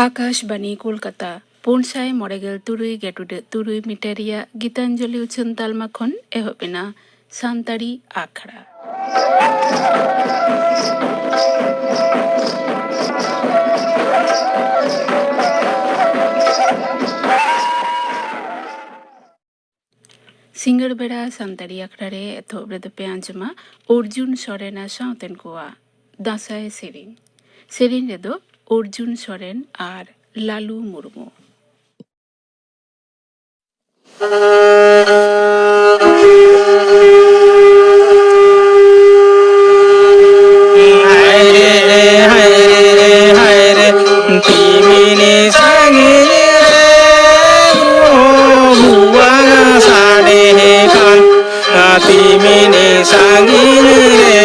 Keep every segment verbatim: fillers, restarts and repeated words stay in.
ᱟᱠᱟᱥᱵᱟᱱᱤ ᱠᱳᱞᱠᱟᱛᱟ, ᱯᱩᱱ ᱥᱟᱭ ᱢᱚᱬᱮ ᱜᱮᱞ ᱛᱩᱨᱩᱭ ᱜᱮᱴᱩᱰᱟᱹᱜ ᱛᱩᱨᱩᱭ ᱢᱤᱴᱟᱨ ᱨᱮᱭᱟᱜ ᱜᱤᱛᱟᱧᱡᱚᱞᱤ ᱩᱪᱷᱟᱹᱱ ᱛᱟᱞᱢᱟ ᱠᱷᱚᱱ ᱮᱦᱚᱵ ᱮᱱᱟ ᱥᱟᱱᱛᱟᱲᱤ ᱟᱠᱷᱲᱟ᱾ ᱥᱤᱸᱜᱟᱹᱲ ᱵᱮᱲᱟ ᱥᱟᱱᱛᱟᱲᱤ ᱟᱠᱷᱲᱟ ᱨᱮ ᱮᱛᱚᱦᱚᱵ ᱨᱮᱫᱚ ᱯᱮ ᱟᱸᱡᱚᱢᱟ ᱚᱨᱡᱩᱱ ᱥᱚᱨᱮᱱ ᱟᱨ ᱥᱟᱶᱛᱮᱱ ᱠᱚᱣᱟᱜ ᱫᱟᱸᱥᱟᱭ ᱥᱮᱨᱮᱧ᱾ ᱥᱮᱨᱮᱧ ᱨᱮᱫᱚ ᱚᱨᱡᱩᱱ ᱥᱚᱨᱮᱱ ᱟᱨ ᱞᱟᱞᱩ ᱢᱩᱨᱢᱩ᱾ ᱦᱟᱭᱨᱮ, ᱦᱟᱭᱨᱮ, ᱦᱟᱭᱨᱮ, ᱛᱤᱢᱤᱱ ᱥᱟᱺᱜᱤᱧ ᱨᱮ ᱵᱷᱩᱣᱟᱹᱝ ᱥᱟᱰᱮ ᱠᱟᱱ᱾ ᱛᱤᱢᱤᱱ ᱥᱟᱺᱜᱤᱧ ᱨᱮ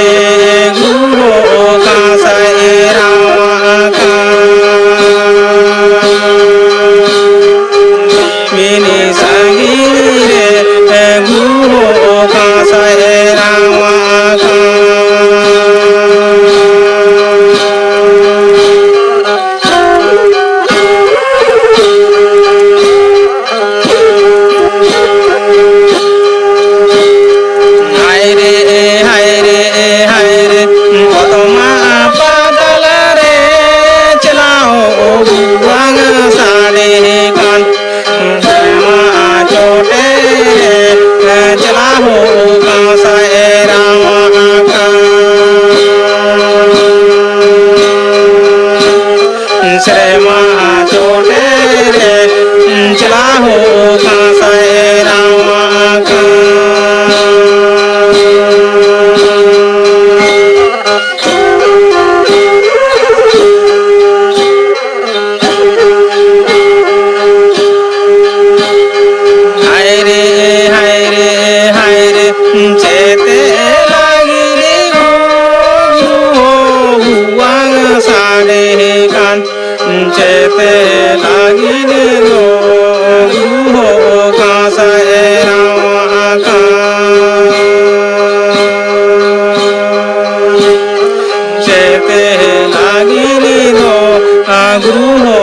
ᱜᱩᱨᱩ ᱠᱟᱸᱥᱟᱭ ᱨᱟᱣᱟᱜ ᱠᱟᱱ᱾ ᱛᱤᱢᱤᱱ ᱥᱟᱺᱜᱤᱧ ᱨᱮ ᱜᱩᱨᱩ ᱠᱟᱸᱥᱟᱭ ᱨᱟᱣᱟᱜ ᱠᱟᱱ᱾ ᱦᱟᱭᱨᱮ, ᱦᱟᱭᱨᱮ, ᱦᱟᱭᱨᱮ, ᱠᱚᱫᱚᱢᱟ ᱯᱟᱛᱟᱞ ᱨᱮ ᱪᱟᱞᱟᱣ ᱵᱟᱝ ᱥᱟᱰᱮ ᱠᱟᱱ᱾ ᱥᱮᱨᱢᱟ ᱪᱚᱴᱮ ᱨᱮ ᱪᱟᱞᱟᱣ ᱠᱟᱸᱥᱟᱭ ᱨᱟᱣᱟᱜ ᱠᱟᱱ᱾ ᱥᱮᱨᱢᱟ ᱪᱚᱴᱮ ᱨᱮ ᱪᱟᱞᱟᱣ ᱠᱟᱸᱥᱟᱭ ᱨᱟᱣᱟᱜ ᱠᱟᱱ᱾ ᱦᱟᱭᱨᱮ, ᱦᱟᱭᱨᱮ, ᱦᱟᱭᱨᱮ, ᱪᱮᱛᱮ ᱞᱟᱹᱜᱤᱫ ᱜᱚ ᱵᱷᱩᱣᱟᱹᱝ ᱥᱟᱰᱮ ᱠᱟᱱ᱾ ᱪᱮᱛᱮ ᱞᱟᱹᱜᱤᱫ ᱜᱚ ᱜᱩᱨᱩ ᱠᱟᱸᱥᱟᱭ ᱨᱟᱣᱟᱜ ᱠᱟᱱ᱾ ᱪᱮᱛᱮ ᱞᱟᱹᱜᱤᱫ ᱫᱚ ᱜᱩᱨᱩ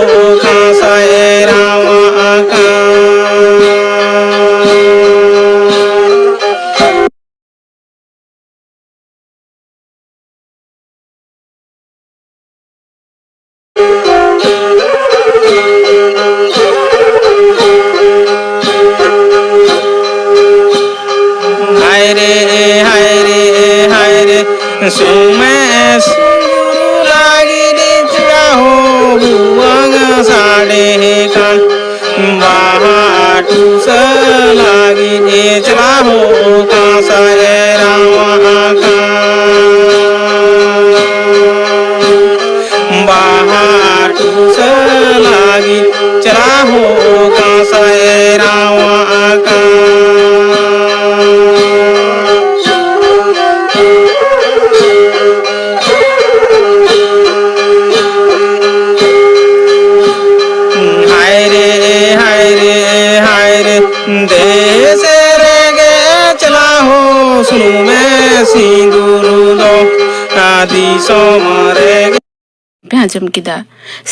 ᱵᱟᱦᱟ ᱴᱩᱥᱟᱹ ᱞᱟᱹᱜᱤᱫ ᱪᱟᱞᱟᱣ ᱦᱚᱸ ᱠᱟᱸᱥᱟᱭ ᱨᱟᱣᱟᱜ ᱠᱟᱱ᱾ ᱦᱟᱭ ᱨᱮ, ᱦᱟᱭ ᱨᱮ, ᱦᱟᱭ ᱨᱮ, ᱫᱮᱥ ᱨᱮᱜᱮ ᱪᱟᱞᱟᱣ ᱦᱚᱸ ᱥᱩᱱᱩᱢᱮ ᱥᱤᱸᱫᱩᱨ ᱫᱚ ᱫᱤᱥᱚᱢ ᱨᱮᱜᱮ᱾ ᱯᱮ ᱟᱸᱡᱚᱢ ᱠᱮᱫᱟ᱾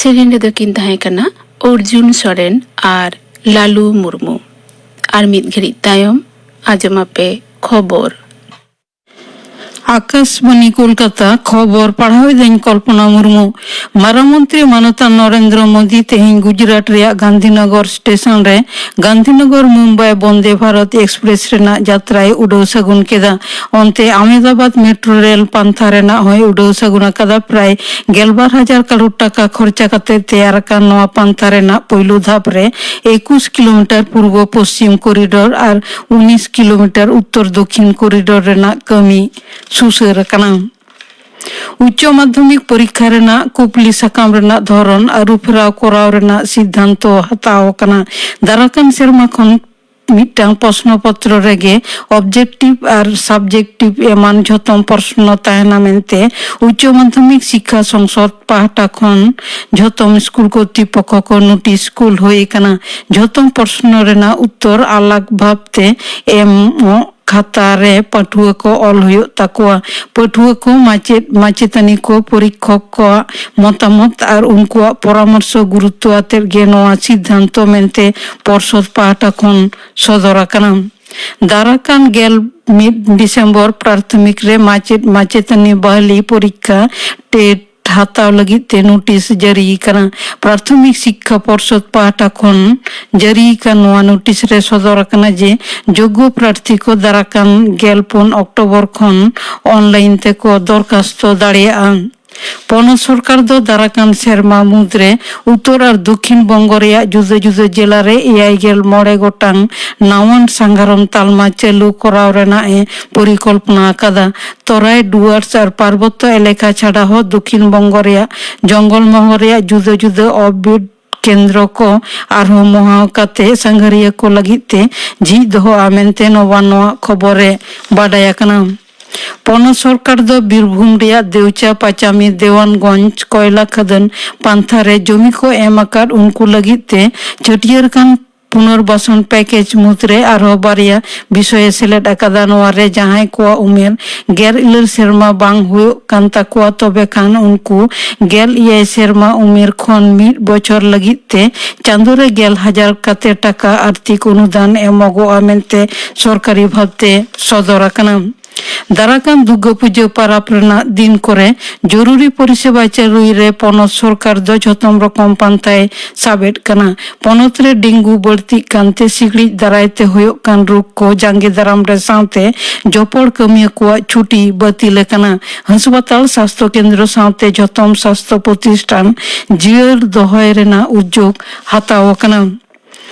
ᱥᱮᱨᱮᱧ ᱨᱮᱫᱚ ᱠᱤᱱ ᱛᱟᱦᱮᱸ ᱠᱟᱱᱟ ᱚᱨᱡᱩᱱ ᱥᱚᱨᱮᱱ ᱟᱨ ᱞᱟᱞᱩ ᱢᱩᱨᱢᱩ᱾ ᱟᱨ ᱢᱤᱫ ᱜᱷᱟᱹᱲᱤᱡ ᱛᱟᱭᱚᱢ ᱟᱸᱡᱚᱢ ᱟᱯᱮ ᱠᱷᱚᱵᱚᱨ᱾ ᱟᱠᱟᱥᱵᱟᱱᱤ ᱠᱳᱞᱠᱟᱛᱟ, ᱠᱷᱚᱵᱚᱨ ᱯᱟᱲᱦᱟᱣ ᱮᱫᱟᱹᱧ ᱠᱚᱞᱯᱚᱱᱟ ᱢᱩᱨᱢᱩ᱾ ᱢᱟᱨᱟᱝ ᱢᱚᱱᱛᱨᱤ ᱢᱟᱱᱚᱛᱟᱱ ᱱᱚᱨᱮᱱᱫᱨᱚ ᱢᱳᱫᱤ ᱛᱮᱦᱮᱧ ᱜᱩᱡᱽᱨᱟᱴ ᱨᱮᱭᱟᱜ ᱜᱟᱱᱫᱷᱤᱱᱚᱜᱚᱨ ᱥᱴᱮᱥᱚᱱ ᱨᱮ ᱜᱟᱱᱫᱷᱤᱱᱚᱜᱚᱨ ᱢᱩᱢᱵᱟᱭ ᱵᱚᱱᱫᱮ ᱵᱷᱟᱨᱚᱛ ᱮᱠᱥᱯᱨᱮᱥ ᱨᱮᱱᱟᱜ ᱡᱟᱛᱨᱟᱭ ᱩᱰᱟᱹᱣ ᱥᱟᱹᱜᱩᱱ ᱠᱮᱫᱟ᱾ ᱚᱱᱛᱮ ᱟᱦᱢᱮᱫᱟᱵᱟᱫ ᱢᱮᱴᱨᱳ ᱨᱮᱞ ᱯᱟᱱᱛᱷᱟ ᱨᱮᱱᱟᱜ ᱦᱚᱸᱭ ᱩᱰᱟᱹᱣ ᱥᱟᱹᱜᱩᱱ ᱟᱠᱟᱫᱟ᱾ ᱯᱨᱟᱭ ᱜᱮᱞᱵᱟᱨ ᱦᱟᱡᱟᱨ ᱠᱟᱨᱳᱲ ᱴᱟᱠᱟ ᱠᱷᱚᱨᱪᱟ ᱠᱟᱛᱮ ᱛᱮᱭᱟᱨ ᱟᱠᱟᱱ ᱱᱚᱣᱟ ᱯᱟᱱᱛᱷᱟ ᱨᱮᱱᱟᱜ ᱯᱩᱭᱞᱩ ᱫᱷᱟᱯ ᱨᱮ ᱮᱠᱩᱥ ᱠᱤᱞᱳᱢᱤᱴᱟᱨ ᱯᱩᱨᱵᱚ ᱯᱚᱥᱪᱤᱢ ᱠᱚᱨᱤᱰᱚᱨ ᱟᱨ ᱩᱱᱤᱥ ᱠᱤᱞᱳᱢᱤᱴᱟᱨ ᱩᱛᱛᱚᱨ ᱫᱚᱠᱷᱤᱱ ᱠᱚᱨᱤᱰᱚᱨ ᱨᱮᱱᱟᱜ ᱠᱟᱹᱢᱤ ᱥᱩᱥᱟᱹᱨ ᱟᱠᱟᱱᱟ᱾ ᱩᱪᱪᱚ ᱢᱟᱫᱽᱫᱷᱚᱢᱤᱠ ᱯᱚᱨᱤᱠᱠᱷᱟ ᱨᱮᱱᱟᱜ ᱠᱩᱯᱞᱤ ᱥᱟᱠᱟᱢ ᱨᱮᱱᱟᱜ ᱫᱷᱚᱨᱚᱱ ᱟᱹᱨᱩᱯᱷᱮᱨᱟᱣ ᱠᱚᱨᱟᱣ ᱨᱮᱱᱟᱜ ᱥᱤᱫᱽᱫᱷᱟᱱᱛᱚ ᱦᱟᱛᱟᱣ ᱟᱠᱟᱱᱟ᱾ ᱫᱟᱨᱟᱠᱟᱱ ᱥᱮᱨᱢᱟ ᱠᱷᱚᱱ ᱢᱤᱫᱴᱟᱝ ᱯᱨᱚᱥᱱᱚ ᱯᱚᱛᱨᱚ ᱨᱮᱜᱮ ᱚᱵᱡᱮᱠᱴᱤᱵᱷ ᱟᱨ ᱥᱟᱵᱡᱮᱠᱴᱤᱵᱷ ᱮᱢᱟᱱ ᱡᱷᱚᱛᱚᱢ ᱯᱨᱚᱥᱱᱚ ᱛᱟᱦᱮᱱᱟ ᱢᱮᱱᱛᱮ ᱩᱪᱪᱚ ᱢᱟᱫᱽᱫᱷᱚᱢᱤᱠ ᱥᱤᱠᱠᱷᱟ ᱥᱚᱝᱥᱚᱫ ᱯᱟᱦᱴᱟ ᱠᱷᱚᱱ ᱡᱷᱚᱛᱚᱢ ᱥᱠᱩᱞ ᱠᱚᱨᱛᱨᱤᱯᱚᱠᱠᱷᱚ ᱠᱚ ᱱᱳᱴᱤᱥ ᱠᱩᱞ ᱦᱩᱭ ᱟᱠᱟᱱᱟ᱾ ᱡᱷᱚᱛᱚᱢ ᱯᱨᱚᱥᱱᱚ ᱨᱮᱱᱟᱜ ᱩᱛᱛᱚᱨ ᱟᱞᱟᱜᱽ ᱵᱷᱟᱵᱽ ᱛᱮ ᱮᱢᱚᱜ ᱠᱷᱟᱛᱟ ᱨᱮ ᱯᱟᱹᱴᱷᱩᱣᱟᱹ ᱠᱚ ᱚᱞ ᱦᱩᱭᱩᱜ ᱛᱟᱠᱚᱣᱟ᱾ ᱯᱟᱹᱴᱷᱩᱣᱟᱹ ᱠᱚ, ᱢᱟᱪᱮᱫ, ᱢᱟᱪᱮᱛᱟᱹᱱᱤ ᱠᱚ, ᱯᱚᱨᱤᱠᱠᱷᱚᱠ ᱠᱚᱣᱟᱜ ᱢᱚᱛᱟᱢᱚᱛ ᱟᱨ ᱩᱱᱠᱩᱣᱟᱜ ᱯᱚᱨᱟᱢᱚᱨᱥᱚ ᱜᱩᱨᱩᱛᱛᱚ ᱟᱛᱮᱫ ᱜᱮ ᱱᱚᱣᱟ ᱥᱤᱫᱽᱫᱷᱟᱱᱛᱚ ᱢᱮᱱᱛᱮ ᱯᱚᱨᱥᱚᱫ ᱯᱟᱦᱴᱟ ᱠᱷᱚᱱ ᱥᱚᱫᱚᱨ ᱟᱠᱟᱱᱟ᱾ ᱫᱟᱨᱟᱠᱟᱱ ᱜᱮᱞ ᱢᱤᱫ ᱰᱤᱥᱮᱢᱵᱚᱨ ᱯᱨᱟᱛᱷᱚᱢᱤᱠ ᱨᱮ ᱢᱟᱪᱮᱫ ᱢᱟᱪᱮᱛᱟᱹᱱᱤ ᱵᱟᱦᱟᱞᱤ ᱯᱚᱨᱤᱠᱠᱷᱟ ᱴᱮᱴ ᱦᱟᱛᱟᱣ ᱞᱟᱹᱜᱤᱫ ᱛᱮ ᱱᱳᱴᱤᱥ ᱡᱟᱹᱨᱤ ᱟᱠᱟᱱᱟ᱾ ᱯᱨᱟᱛᱷᱚᱢᱤᱠ ᱥᱤᱠᱠᱷᱟ ᱯᱚᱨᱥᱚᱫ ᱯᱟᱦᱴᱟ ᱠᱷᱚᱱ ᱡᱟᱹᱨᱤ ᱟᱠᱟᱱ ᱱᱚᱣᱟ ᱱᱳᱴᱤᱥ ᱨᱮ ᱥᱚᱫᱚᱨ ᱟᱠᱟᱱᱟ ᱡᱮ ᱡᱳᱜᱽᱜᱚ ᱯᱨᱟᱨᱛᱷᱤ ᱠᱚ ᱫᱟᱨᱟᱠᱟᱱ ᱜᱮᱞ ᱯᱩᱱ ᱚᱠᱴᱳᱵᱚᱨ ᱠᱷᱚᱱ ᱚᱱᱞᱟᱭᱤᱱ ᱛᱮᱠᱚ ᱫᱚᱨᱠᱷᱟᱥᱛᱚ ᱫᱟᱲᱮᱭᱟᱜᱼᱟ᱾ ᱯᱚᱱᱚᱛ ᱥᱚᱨᱠᱟᱨ ᱫᱚ ᱫᱟᱨᱟᱠᱟᱱ ᱥᱮᱨᱢᱟ ᱢᱩᱫᱽᱨᱮ ᱩᱛᱛᱚᱨ ᱟᱨ ᱫᱚᱠᱷᱤᱱ ᱵᱚᱝᱜᱚ ᱨᱮᱭᱟᱜ ᱡᱩᱫᱟᱹ ᱡᱩᱫᱟᱹ ᱡᱮᱞᱟ ᱨᱮ ᱮᱭᱟᱭ ᱜᱮᱞ ᱢᱚᱬᱮ ᱜᱚᱴᱟᱝ ᱱᱟᱣᱟᱱ ᱥᱟᱸᱜᱟᱲᱚᱢ ᱛᱟᱞᱢᱟ ᱪᱟᱹᱞᱩ ᱠᱚᱨᱟᱣ ᱨᱮᱱᱟᱜ ᱮ ᱯᱚᱨᱤᱠᱚᱞᱯᱚᱱᱟ ᱟᱠᱟᱫᱟ᱾ ᱛᱚᱨᱟᱭ, ᱰᱩᱣᱟᱨᱥ ᱟᱨ ᱯᱟᱨᱵᱚᱛᱛᱚ ᱮᱞᱟᱠᱟ ᱪᱷᱟᱰᱟ ᱦᱚᱸ ᱫᱚᱠᱷᱤᱱ ᱵᱚᱝᱜᱚ ᱨᱮᱭᱟᱜ ᱡᱚᱝᱜᱚᱞ ᱢᱚᱦᱚᱞ ᱨᱮᱭᱟᱜ ᱡᱩᱫᱟᱹ ᱡᱩᱫᱟᱹ ᱚᱯᱷᱵᱤᱴ ᱠᱮᱱᱫᱨᱚ ᱠᱚ ᱟᱨᱦᱚᱸ ᱢᱚᱦᱟ ᱠᱟᱛᱮ ᱥᱟᱸᱜᱷᱟᱨᱤᱭᱟᱹ ᱠᱚ ᱞᱟᱹᱜᱤᱫ ᱛᱮ ᱡᱷᱤᱡ ᱫᱚᱦᱚᱜᱼᱟ ᱢᱮᱱᱛᱮ ᱱᱚᱣᱟ ᱱᱚᱣᱟ ᱠᱷᱚᱵᱚᱨ ᱨᱮ ᱵᱟᱰᱟᱭ ᱟᱠᱟᱱᱟ᱾ ᱯᱚᱱᱚᱛ ᱥᱚᱨᱠᱟᱨ ᱫᱚ ᱵᱤᱨᱵᱷᱩᱢ ᱨᱮᱭᱟᱜ ᱫᱮᱣᱪᱟ ᱯᱟᱪᱟᱢᱤ ᱫᱮᱣᱟᱱᱜᱚᱸᱡᱽ ᱠᱚᱭᱞᱟ ᱠᱷᱟᱫᱟᱱ ᱯᱟᱱᱛᱷᱟ ᱨᱮ ᱡᱚᱢᱤ ᱠᱚ ᱮᱢ ᱟᱠᱟᱫ ᱩᱱᱠᱩ ᱞᱟᱹᱜᱤᱫ ᱛᱮ ᱪᱷᱟᱹᱴᱭᱟᱹᱨ ᱠᱟᱱ ᱯᱩᱱᱚᱨᱵᱟᱥᱚᱱ ᱯᱮᱠᱮᱡᱽ ᱢᱩᱫᱽᱨᱮ ᱟᱨᱦᱚᱸ ᱵᱟᱨᱭᱟ ᱵᱤᱥᱚᱭᱮ ᱥᱮᱞᱮᱫ ᱟᱠᱟᱫᱟ᱾ ᱱᱚᱣᱟ ᱨᱮ ᱡᱟᱦᱟᱸᱭ ᱠᱚᱣᱟᱜ ᱩᱢᱮᱨ ᱜᱮᱞ ᱤᱨᱟᱹᱞ ᱥᱮᱨᱢᱟ ᱵᱟᱝ ᱦᱩᱭᱩᱜ ᱠᱟᱱ ᱛᱟᱠᱚᱣᱟ, ᱛᱚᱵᱮ ᱠᱷᱟᱱ ᱩᱱᱠᱩ ᱜᱮᱞ ᱮᱭᱟᱭ ᱥᱮᱨᱢᱟ ᱩᱢᱮᱨ ᱠᱷᱚᱱ ᱢᱤᱫ ᱵᱚᱪᱷᱚᱨ ᱞᱟᱹᱜᱤᱫ ᱛᱮ ᱪᱟᱸᱫᱳ ᱨᱮ ᱜᱮᱞ ᱦᱟᱡᱟᱨ ᱠᱟᱛᱮ ᱴᱟᱠᱟ ᱟᱨᱛᱷᱤᱠ ᱚᱱᱩᱫᱟᱱ ᱮᱢᱚᱜᱚᱜᱼᱟ ᱢᱮᱱᱛᱮ ᱥᱚᱨᱠᱟᱨᱤ ᱵᱷᱟᱵᱽᱛᱮ ᱥᱚᱫᱚᱨ ᱟᱠᱟᱱᱟ᱾ ᱫᱟᱨᱟᱠᱟᱱ ᱫᱩᱨᱜᱟᱹ ᱯᱩᱡᱟᱹ ᱯᱟᱨᱟᱵᱽ ᱨᱮᱱᱟᱜ ᱫᱤᱱ ᱠᱚᱨᱮ ᱡᱚᱨᱩᱨᱤ ᱯᱚᱨᱤᱥᱮᱵᱟ ᱪᱟᱹᱞᱩᱭ ᱨᱮ ᱯᱚᱱᱚᱛ ᱥᱚᱨᱠᱟᱨ ᱫᱚ ᱡᱷᱚᱛᱚᱢ ᱨᱚᱠᱚᱢ ᱯᱟᱱᱛᱷᱟᱭ ᱥᱟᱵ ᱮᱫ ᱠᱟᱱᱟ᱾ ᱯᱚᱱᱚᱛ ᱨᱮ ᱰᱮᱝᱜᱩ ᱵᱟᱹᱲᱛᱤᱜ ᱠᱟᱱᱛᱮ ᱥᱤᱠᱲᱤᱡ ᱫᱟᱨᱟᱭ ᱛᱮ ᱦᱩᱭᱩᱜ ᱠᱟᱱ ᱨᱳᱜᱽ ᱠᱚ ᱡᱟᱸᱜᱮ ᱫᱟᱨᱟᱢ ᱨᱮ ᱥᱟᱶᱛᱮ ᱡᱚᱯᱚᱲ ᱠᱟᱹᱢᱤᱭᱟᱹ ᱠᱚᱣᱟᱜ ᱪᱷᱩᱴᱤ ᱵᱟᱹᱛᱤᱞ ᱟᱠᱟᱱᱟ᱾ ᱦᱟᱥᱯᱟᱛᱟᱞ, ᱥᱟᱥᱛᱷᱚ ᱠᱮᱱᱫᱨᱚ ᱥᱟᱶᱛᱮ ᱡᱷᱚᱛᱚᱢ ᱥᱟᱥᱛᱷᱚ ᱯᱨᱚᱛᱤᱥᱴᱷᱟᱱ ᱡᱤᱭᱟᱹᱲ ᱫᱚᱦᱚᱭ ᱨᱮᱱᱟᱜ ᱩᱫᱽᱡᱳᱜᱽ ᱦᱟᱛᱟᱣ ᱟᱠᱟᱱᱟ᱾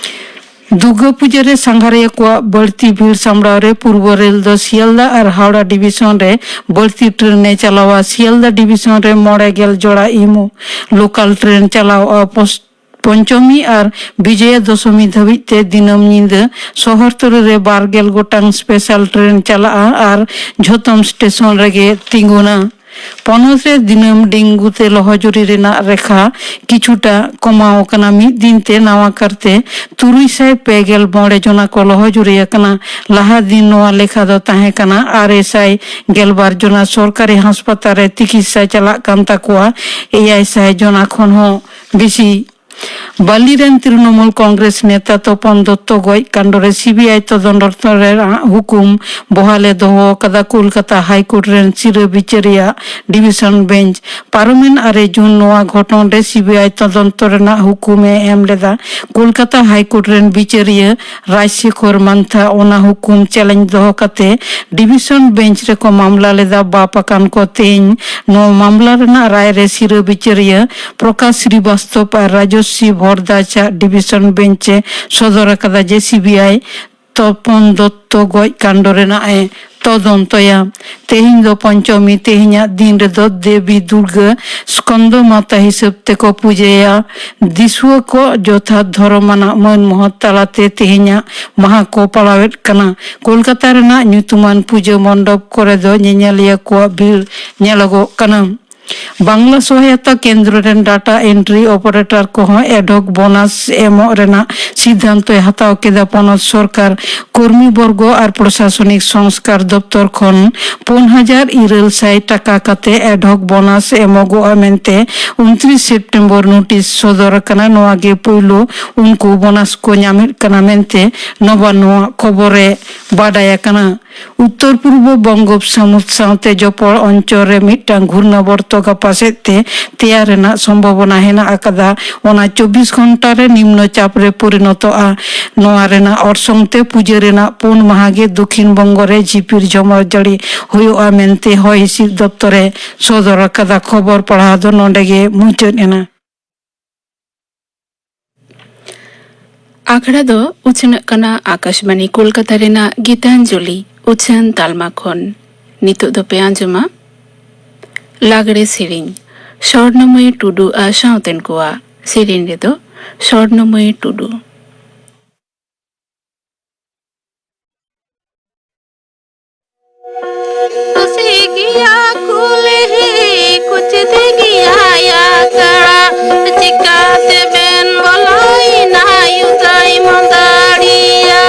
ᱫᱩᱨᱜᱟᱹ ᱯᱩᱡᱟᱹ ᱨᱮ ᱥᱟᱸᱜᱷᱟᱨᱤᱭᱟᱹ ᱠᱚᱣᱟᱜ ᱵᱟᱹᱲᱛᱤ ᱵᱷᱤᱲ ᱥᱟᱢᱵᱲᱟᱣ ᱨᱮ ᱯᱩᱨᱵᱚ ᱨᱮᱞ ᱫᱚ ᱥᱤᱭᱟᱞᱫᱟ ᱟᱨ ᱦᱟᱣᱲᱟ ᱰᱤᱵᱤᱥᱚᱱ ᱨᱮ ᱵᱟᱹᱲᱛᱤ ᱴᱨᱮᱱ ᱮ ᱪᱟᱞᱟᱣᱟ᱾ ᱥᱤᱭᱟᱞᱫᱟ ᱰᱤᱵᱤᱥᱚᱱ ᱨᱮ ᱢᱚᱬᱮ ᱜᱮᱞ ᱡᱚᱲᱟ ᱤᱢᱳ ᱞᱳᱠᱟᱞ ᱴᱨᱮᱱ ᱪᱟᱞᱟᱣᱼᱟ᱾ ᱯᱚᱥ-, ᱯᱚᱧᱪᱚᱢᱤ ᱟᱨ ᱵᱤᱡᱚᱭᱟ ᱫᱚᱥᱚᱢᱤ ᱫᱷᱟᱹᱵᱤᱡ ᱛᱮ ᱫᱤᱱᱟᱹᱢ ᱧᱤᱫᱟᱹ ᱥᱚᱦᱚᱨᱛᱟᱹᱨᱤ ᱨᱮ ᱵᱟᱨ ᱜᱮᱞ ᱜᱚᱴᱟᱝ ᱥᱯᱮᱥᱟᱞ ᱴᱨᱮᱱ ᱪᱟᱞᱟᱜᱼᱟ ᱟᱨ ᱡᱷᱚᱛᱚᱢ ᱥᱴᱮᱥᱚᱱ ᱨᱮᱜᱮ ᱛᱤᱸᱜᱩᱱᱟ᱾ ᱯᱚᱱᱚᱛ ᱨᱮ ᱫᱤᱱᱟᱹᱢ ᱰᱮᱝᱜᱩ ᱛᱮ ᱞᱚᱦᱚᱡᱩᱨᱤ ᱨᱮᱱᱟᱜ ᱨᱮᱠᱷᱟ ᱠᱤᱪᱷᱩᱴᱟ ᱠᱚᱢᱟᱣ ᱟᱠᱟᱱᱟ᱾ ᱢᱤᱫ ᱫᱤᱱ ᱛᱮ ᱱᱟᱣᱟ ᱠᱟᱨᱛᱮ ᱛᱩᱨᱩᱭ ᱥᱟᱭ ᱯᱮ ᱜᱮᱞ ᱢᱚᱬᱮ ᱡᱚᱱᱟ ᱠᱚ ᱞᱚᱦᱚᱡᱩᱨᱤ ᱟᱠᱟᱱᱟ᱾ ᱞᱟᱦᱟ ᱫᱤᱱ ᱱᱚᱣᱟ ᱞᱮᱠᱷᱟ ᱫᱚ ᱛᱟᱦᱮᱸ ᱠᱟᱱᱟ ᱟᱨᱮ ᱥᱟᱭ ᱜᱮᱞ ᱵᱟᱨ ᱡᱚᱱᱟ᱾ ᱥᱚᱨᱠᱟᱨᱤ ᱦᱟᱥᱯᱟᱛᱟᱞ ᱨᱮ ᱛᱤᱠᱤᱛᱥᱟ ᱪᱟᱞᱟᱜ ᱠᱟᱱ ᱛᱟᱠᱚᱣᱟ ᱮᱭᱟᱭ ᱥᱟᱭ ᱡᱚᱱᱟ ᱠᱷᱚᱱ ᱦᱚᱸ ᱵᱮᱥᱤ᱾ ᱵᱟᱞᱤ ᱨᱮᱱ ᱛᱨᱤᱱᱚᱢᱩᱞ ᱠᱚᱝᱜᱨᱮᱥ ᱱᱮᱛᱟ ᱛᱚᱯᱚᱱ ᱫᱚᱛᱛᱚ ᱜᱚᱡ ᱠᱟᱱᱰ ᱨᱮ ᱥᱤᱵᱤᱟᱭ ᱛᱚᱫᱚᱱᱛᱚ ᱨᱮᱱᱟᱜ ᱦᱩᱠᱩᱢ ᱵᱚᱦᱟᱞᱮ ᱫᱚᱦᱚ ᱟᱠᱟᱫᱟ ᱠᱳᱞᱠᱟᱛᱟ ᱦᱟᱭᱠᱳᱨᱴ ᱨᱮᱱ ᱥᱤᱨᱟᱹ ᱵᱤᱪᱟᱹᱨᱤᱭᱟᱹ ᱰᱤᱵᱤᱥᱚᱱ ᱵᱮᱧᱪ᱾ ᱯᱟᱨᱚᱢᱮᱱ ᱟᱨᱮ ᱡᱩᱱ ᱱᱚᱣᱟ ᱜᱷᱚᱴᱚᱱ ᱨᱮ ᱥᱤᱵᱤᱟᱭ ᱛᱚᱫᱚᱱᱛᱚ ᱨᱮᱱᱟᱜ ᱦᱩᱠᱩᱢ ᱮ ᱮᱢ ᱞᱮᱫᱟ᱾ ᱠᱳᱞᱠᱟᱛᱟ ᱦᱟᱭᱠᱳᱨᱴ ᱨᱮᱱ ᱵᱤᱪᱟᱹᱨᱤᱭᱟᱹ ᱨᱟᱡᱽᱥᱮᱠᱷᱚᱨ ᱢᱟᱱᱛᱷᱟ ᱚᱱᱟ ᱦᱩᱠᱩᱢ ᱪᱮᱞᱮᱧᱡᱽ ᱫᱚᱦᱚ ᱠᱟᱛᱮ ᱰᱤᱵᱤᱥᱚᱱ ᱵᱮᱧᱪ ᱨᱮᱠᱚ ᱢᱟᱢᱞᱟ ᱞᱮᱫᱟ᱾ ᱵᱟᱯ ᱟᱠᱟᱱ ᱠᱚ ᱛᱮᱦᱮᱧ ᱱᱚᱣᱟ ᱢᱟᱢᱞᱟ ᱨᱮᱱᱟᱜ ᱨᱟᱭ ᱨᱮ ᱥᱤᱨᱟᱹ ᱵᱤᱪᱟᱹᱨᱤᱭᱟᱹ ᱯᱨᱚᱠᱟᱥ ᱥᱨᱤᱵᱟᱥᱛᱚᱵ ᱟᱨ ᱨᱟᱡᱚᱥᱨᱤ ᱵᱷᱚᱨᱫᱟᱡᱽ ᱟᱜ ᱰᱤᱵᱤᱥᱚᱱ ᱵᱮᱧᱪ ᱮ ᱥᱚᱫᱚᱨ ᱟᱠᱟᱫᱟ ᱡᱮ ᱥᱤᱵᱤᱟᱭ ᱛᱚᱯᱚᱱ ᱫᱚᱛᱛᱚ ᱜᱚᱡ ᱠᱟᱱᱰ ᱨᱮᱱᱟᱜ ᱮ ᱛᱚᱫᱚᱱᱛᱚᱭᱟ᱾ ᱛᱮᱦᱮᱧ ᱫᱚ ᱯᱚᱧᱪᱚᱢᱤ, ᱛᱮᱦᱮᱧᱟᱜ ᱫᱤᱱ ᱨᱮᱫᱚ ᱫᱮᱵᱤ ᱫᱩᱨᱜᱟᱹ ᱥᱠᱚᱱᱫᱚ ᱢᱟᱛᱟ ᱦᱤᱥᱟᱹᱵ ᱛᱮᱠᱚ ᱯᱩᱡᱟᱹᱭᱟ᱾ ᱫᱤᱥᱩᱣᱟᱹ ᱠᱚ ᱡᱚᱛᱷᱟᱛ ᱫᱷᱚᱨᱚᱢ ᱟᱱᱟᱜ ᱢᱟᱹᱱ ᱢᱚᱦᱚᱛ ᱛᱟᱞᱟᱛᱮ ᱛᱮᱦᱮᱧᱟᱜ ᱢᱟᱦᱟ ᱠᱚ ᱯᱟᱞᱟᱣᱮᱫ ᱠᱟᱱᱟ᱾ ᱠᱳᱞᱠᱟᱛᱟ ᱨᱮᱱᱟᱜ ᱧᱩᱛᱩᱢᱟᱱ ᱯᱩᱡᱟᱹ ᱢᱚᱱᱰᱚᱯ ᱠᱚᱨᱮ ᱫᱚ ᱧᱮᱧᱮᱞᱤᱭᱟᱹ ᱠᱚᱣᱟᱜ ᱵᱷᱤᱲ ᱧᱮᱞᱚᱜᱚᱜ ᱠᱟᱱᱟ᱾ ᱵᱟᱝᱞᱟ ᱥᱚᱦᱟᱭᱚᱛᱟ ᱠᱮᱱᱫᱨᱚ ᱨᱮᱱ ᱰᱟᱴᱟ ᱮᱱᱴᱨᱤ ᱚᱯᱟᱨᱮᱴᱚᱨ ᱠᱚᱦᱚᱸ ᱮᱰᱦᱚᱠ ᱵᱳᱱᱟᱥ ᱮᱢᱚᱜ ᱨᱮᱱᱟᱜ ᱥᱤᱫᱷᱟᱱᱛᱚᱭ ᱦᱟᱛᱟᱣ ᱠᱮᱫᱟ᱾ ᱯᱚᱱᱚᱛ ᱥᱚᱨᱠᱟᱨ ᱠᱚᱨᱢᱤ ᱵᱚᱨᱜᱚ ᱟᱨ ᱯᱨᱚᱥᱟᱥᱚᱱᱤᱠ ᱥᱚᱝᱥᱠᱟᱨ ᱫᱚᱯᱛᱚᱨ ᱠᱷᱚᱱ ᱯᱩᱱ ᱦᱟᱡᱟᱨ ᱤᱨᱟᱹᱞ ᱥᱟᱭ ᱴᱟᱠᱟ ᱠᱟᱛᱮ ᱮᱰᱦᱚᱠ ᱵᱳᱱᱟᱥ ᱮᱢᱚᱜᱚᱜᱼᱟ ᱢᱮᱱᱛᱮ ᱩᱱᱛᱨᱤᱥ ᱥᱮᱯᱴᱮᱢᱵᱚᱨ ᱱᱳᱴᱤᱥ ᱥᱚᱫᱚᱨ ᱟᱠᱟᱱᱟ᱾ ᱱᱚᱣᱟ ᱜᱮ ᱯᱩᱭᱞᱩ ᱩᱱᱠᱩ ᱵᱳᱱᱟᱥ ᱠᱚ ᱧᱟᱢᱮᱫ ᱠᱟᱱᱟ ᱢᱮᱱᱛᱮ ᱱᱚᱵᱟᱱᱱᱚ ᱟᱜ ᱠᱷᱚᱵᱚᱨ ᱨᱮ ᱵᱟᱰᱟᱭ ᱟᱠᱟᱱᱟ᱾ ᱩᱛᱛᱚᱨ ᱯᱩᱨᱵᱚ ᱵᱚᱝᱜᱳᱯᱥᱟᱢᱩᱫ ᱥᱟᱶᱛᱮ ᱡᱚᱯᱚᱲ ᱚᱧᱪᱚᱞ ᱨᱮ ᱢᱤᱫᱴᱟᱝ ᱜᱷᱩᱨᱱᱟᱵᱚᱨᱛᱚ ᱜᱟᱯᱟ ᱥᱮᱫ ᱛᱮ ᱛᱮᱭᱟᱨ ᱨᱮᱱᱟᱜ ᱥᱚᱢᱵᱷᱚᱵᱚᱱᱟ ᱦᱮᱱᱟᱜ ᱟᱠᱟᱫᱟ᱾ ᱚᱱᱟ ᱪᱚᱵᱵᱤᱥ ᱜᱷᱚᱱᱴᱟ ᱨᱮ ᱱᱤᱢᱱᱚ ᱪᱟᱯ ᱨᱮ ᱯᱚᱨᱤᱱᱚᱛᱚᱜᱼᱟ᱾ ᱱᱚᱣᱟ ᱨᱮᱱᱟᱜ ᱚᱨᱥᱚᱝ ᱛᱮ ᱯᱩᱡᱟᱹ ᱨᱮᱱᱟᱜ ᱯᱩᱱ ᱢᱟᱦᱟ ᱜᱮ ᱫᱚᱠᱷᱤᱱ ᱵᱚᱝᱜᱚ ᱨᱮ ᱡᱷᱤᱯᱤᱨ ᱡᱷᱚᱢᱚᱨ ᱡᱟᱹᱲᱤ ᱦᱩᱭᱩᱜᱼᱟ ᱢᱮᱱᱛᱮ ᱦᱚᱭ ᱦᱤᱸᱥᱤᱫ ᱫᱚᱯᱛᱚᱨ ᱮ ᱥᱚᱫᱚᱨ ᱟᱠᱟᱫᱟ᱾ ᱠᱷᱚᱵᱚᱨ ᱯᱟᱲᱦᱟᱣ ᱫᱚ ᱱᱚᱰᱮ ᱜᱮ ᱢᱩᱪᱟᱹᱫ ᱮᱱᱟ᱾ ᱟᱠᱷᱲᱟ ᱫᱚ ᱩᱪᱷᱟᱹᱱᱚᱜ ᱠᱟᱱᱟ ᱟᱠᱟᱥᱵᱟᱬᱤ ᱠᱳᱞᱠᱟᱛᱟ ᱨᱮᱱᱟᱜ ᱜᱤᱛᱟᱧᱡᱚᱞᱤ ᱩᱪᱷᱟᱹᱱ ᱛᱟᱞᱢᱟ ᱠᱷᱚᱱ᱾ ᱱᱤᱛᱚᱜ ᱫᱚᱯᱮ ᱟᱸᱡᱚᱢᱟ ᱞᱟᱜᱽᱲᱮ ᱥᱮᱨᱮᱧ, ᱥᱚᱨᱱᱚᱢᱚᱭᱤ ᱴᱩᱰᱩ ᱟᱨ ᱥᱟᱶᱛᱮᱱ ᱠᱚᱣᱟᱜ ᱥᱮᱨᱮᱧ ᱨᱮᱫᱚ ᱥᱚᱨᱱᱚᱢᱚᱭᱤ ᱴᱩᱰᱩ᱾ ᱠᱩᱥᱤ ᱜᱮᱭᱟ ᱠᱩᱞᱦᱤ ᱠᱩᱪᱤᱛ ᱜᱮᱭᱟ ᱟᱠᱷᱲᱟ, ᱪᱤᱠᱟᱹᱛᱮ ᱵᱮᱱ ᱵᱚᱞᱚᱭᱮᱱᱟ ᱟᱭᱩ ᱛᱟᱭ ᱢᱚᱫᱟᱲᱤᱭᱟ?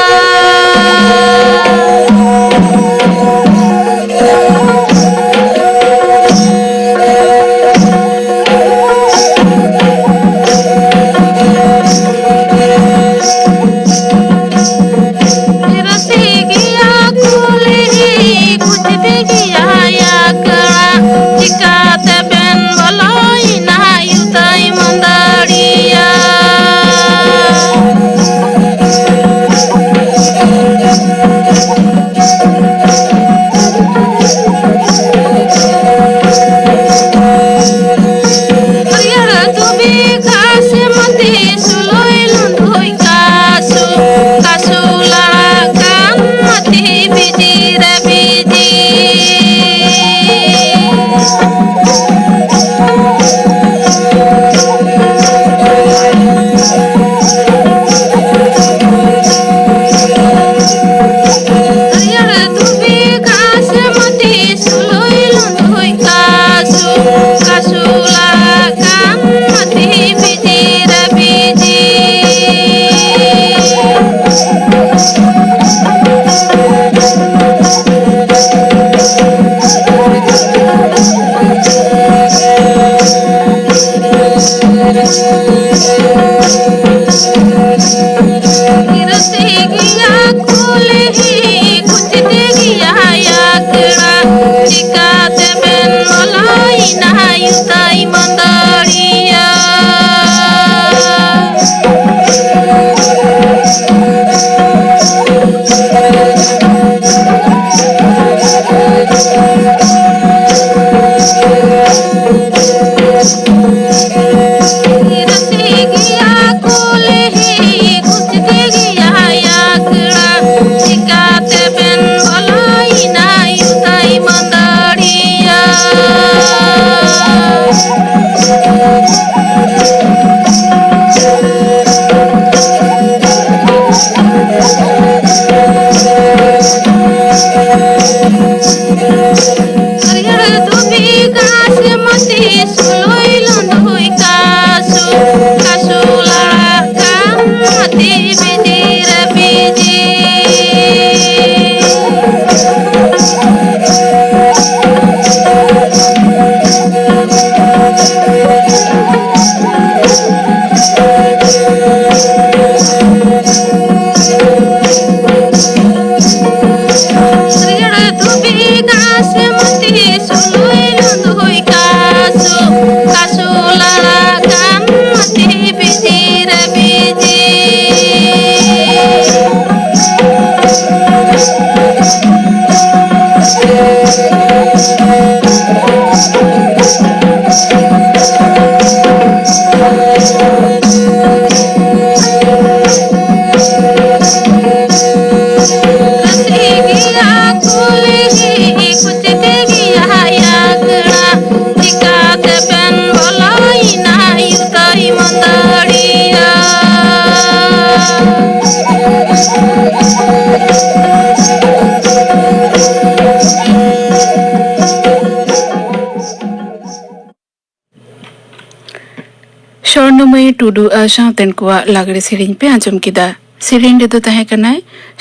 ᱥᱚᱨᱱᱚᱢᱟᱹᱭ ᱴᱩᱰᱩ ᱟᱨ ᱥᱟᱶᱛᱮᱱ ᱠᱚᱣᱟᱜ ᱞᱟᱜᱽᱲᱮ ᱥᱮᱨᱮᱧ ᱯᱮ ᱟᱸᱡᱚᱢ ᱠᱮᱫᱟ᱾ ᱥᱮᱨᱮᱧ ᱨᱮᱫᱚ ᱛᱟᱦᱮᱸ ᱠᱟᱱᱟᱭ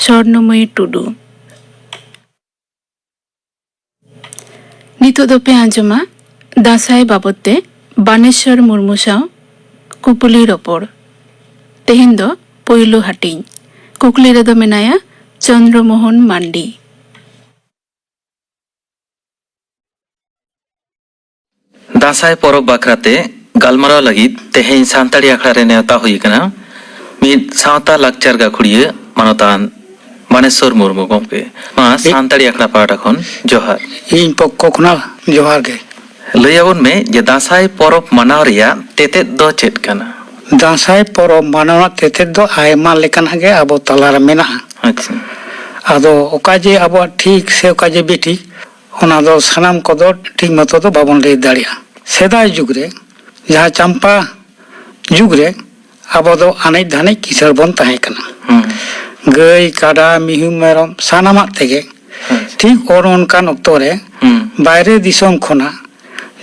ᱥᱚᱨᱱᱚᱢᱟᱹᱭ ᱴᱩᱰᱩ᱾ ᱱᱤᱛᱚᱜ ᱫᱚᱯᱮ ᱟᱸᱡᱚᱢᱟ ᱫᱟᱸᱥᱟᱭ ᱵᱟᱵᱚᱫ ᱛᱮ ᱵᱟᱱᱮᱥᱚᱨ ᱢᱩᱨᱢᱩ ᱥᱟᱶ ᱠᱩᱯᱩᱞᱤ ᱨᱚᱯᱚᱲ᱾ ᱛᱮᱦᱮᱧ ᱫᱚ ᱯᱳᱭᱞᱳ ᱦᱟᱹᱴᱤᱧ᱾ ᱠᱩᱠᱞᱤ ᱨᱮᱫᱚ ᱢᱮᱱᱟᱭᱟ ᱪᱚᱱᱫᱨᱚ ᱢᱳᱦᱚᱱ ᱢᱟᱱᱰᱤ᱾ ᱫᱟᱸᱥᱟᱭ ᱯᱚᱨᱚᱵᱽ ᱵᱟᱠᱷᱨᱟᱛᱮ ᱜᱟᱞᱢᱟᱨᱟᱣ ᱞᱟᱹᱜᱤᱫ ᱛᱮᱦᱮᱧ ᱥᱟᱱᱛᱟᱲᱤ ᱟᱠᱷᱲᱟ ᱨᱮ ᱱᱮᱣᱛᱟ ᱦᱩᱭ ᱟᱠᱟᱱᱟ ᱢᱤᱫ ᱥᱟᱶᱛᱟ ᱞᱟᱠᱪᱟᱨ ᱜᱟᱹᱠᱷᱩᱲᱤᱭᱟᱹ ᱢᱟᱱᱚᱛᱟᱱ ᱵᱟᱱᱮᱥᱚᱨ ᱢᱩᱨᱢᱩ ᱜᱚᱢᱠᱮ᱾ ᱢᱟ ᱤ- ᱥᱟᱱᱛᱟᱲᱤ ᱟᱠᱷᱲᱟ ᱯᱟᱦᱴᱟ ᱠᱷᱚᱱ ᱡᱚᱦᱟᱨ᱾ ᱤᱧ ᱯᱚᱠᱠᱷᱚ ᱠᱷᱚᱱᱟᱜ ᱡᱚᱦᱟᱨ ᱜᱮ᱾ ᱞᱟᱹᱭ ᱟᱵᱚᱱ ᱢᱮ ᱡᱮ ᱫᱟᱸᱥᱟᱭ ᱯᱚᱨᱚᱵᱽ ᱢᱟᱱᱟᱣ ᱨᱮᱭᱟᱜ ᱛᱮᱛᱮᱫ ᱫᱚ ᱪᱮᱫ ᱠᱟᱱᱟ? ᱫᱟᱸᱥᱟᱭ ᱯᱚᱨᱚᱵᱽ ᱢᱟᱱᱟᱣ ᱨᱮᱱᱟᱜ ᱛᱮᱛᱮᱫ ᱫᱚ ᱟᱭᱢᱟ ᱞᱮᱠᱟᱱᱟᱜ ᱜᱮ ᱟᱵᱚ ᱛᱟᱞᱟᱨᱮ ᱢᱮᱱᱟᱜᱼᱟ᱾ ᱟᱪᱪᱷᱟ᱾ ᱟᱫᱚ ᱚᱠᱟ ᱡᱮ ᱟᱵᱚᱣᱟᱜ ᱴᱷᱤᱠ ᱥᱮ ᱚᱠᱟ ᱡᱮ ᱵᱮᱴᱷᱤᱠ, ᱚᱱᱟ ᱫᱚ ᱥᱟᱱᱟᱢ ᱠᱚᱫᱚ ᱴᱷᱤᱠ ᱢᱚᱛᱚ ᱫᱚ ᱵᱟᱵᱚᱱ ᱞᱟᱹᱭ ᱫᱟᱲᱮᱭᱟᱜᱼᱟ᱾ ᱥᱮᱫᱟᱭ ᱡᱩᱜᱽ ᱨᱮ, ᱡᱟᱦᱟᱸ ᱪᱟᱢᱯᱟ ᱡᱩᱜᱽ ᱨᱮ, ᱟᱵᱚ ᱫᱚ ᱟᱱᱮᱡ ᱫᱷᱟᱱᱮᱡ ᱠᱤᱥᱟᱹᱬ ᱵᱚᱱ ᱛᱟᱦᱮᱸ ᱠᱟᱱᱟ᱾ ᱦᱩᱸ᱾ ᱜᱟᱹᱭ, ᱠᱟᱰᱟ, ᱢᱤᱦᱩ, ᱢᱮᱨᱚᱢ, ᱥᱟᱱᱟᱢᱟᱜ ᱛᱮᱜᱮ᱾ ᱟᱪᱪᱷᱟ᱾ ᱴᱷᱤᱠ ᱚᱱ ᱚᱱᱠᱟᱱ ᱚᱠᱛᱚ ᱨᱮ ᱦᱩᱸ᱾ ᱵᱟᱭᱨᱮ ᱫᱤᱥᱚᱢ ᱠᱷᱚᱱᱟᱜ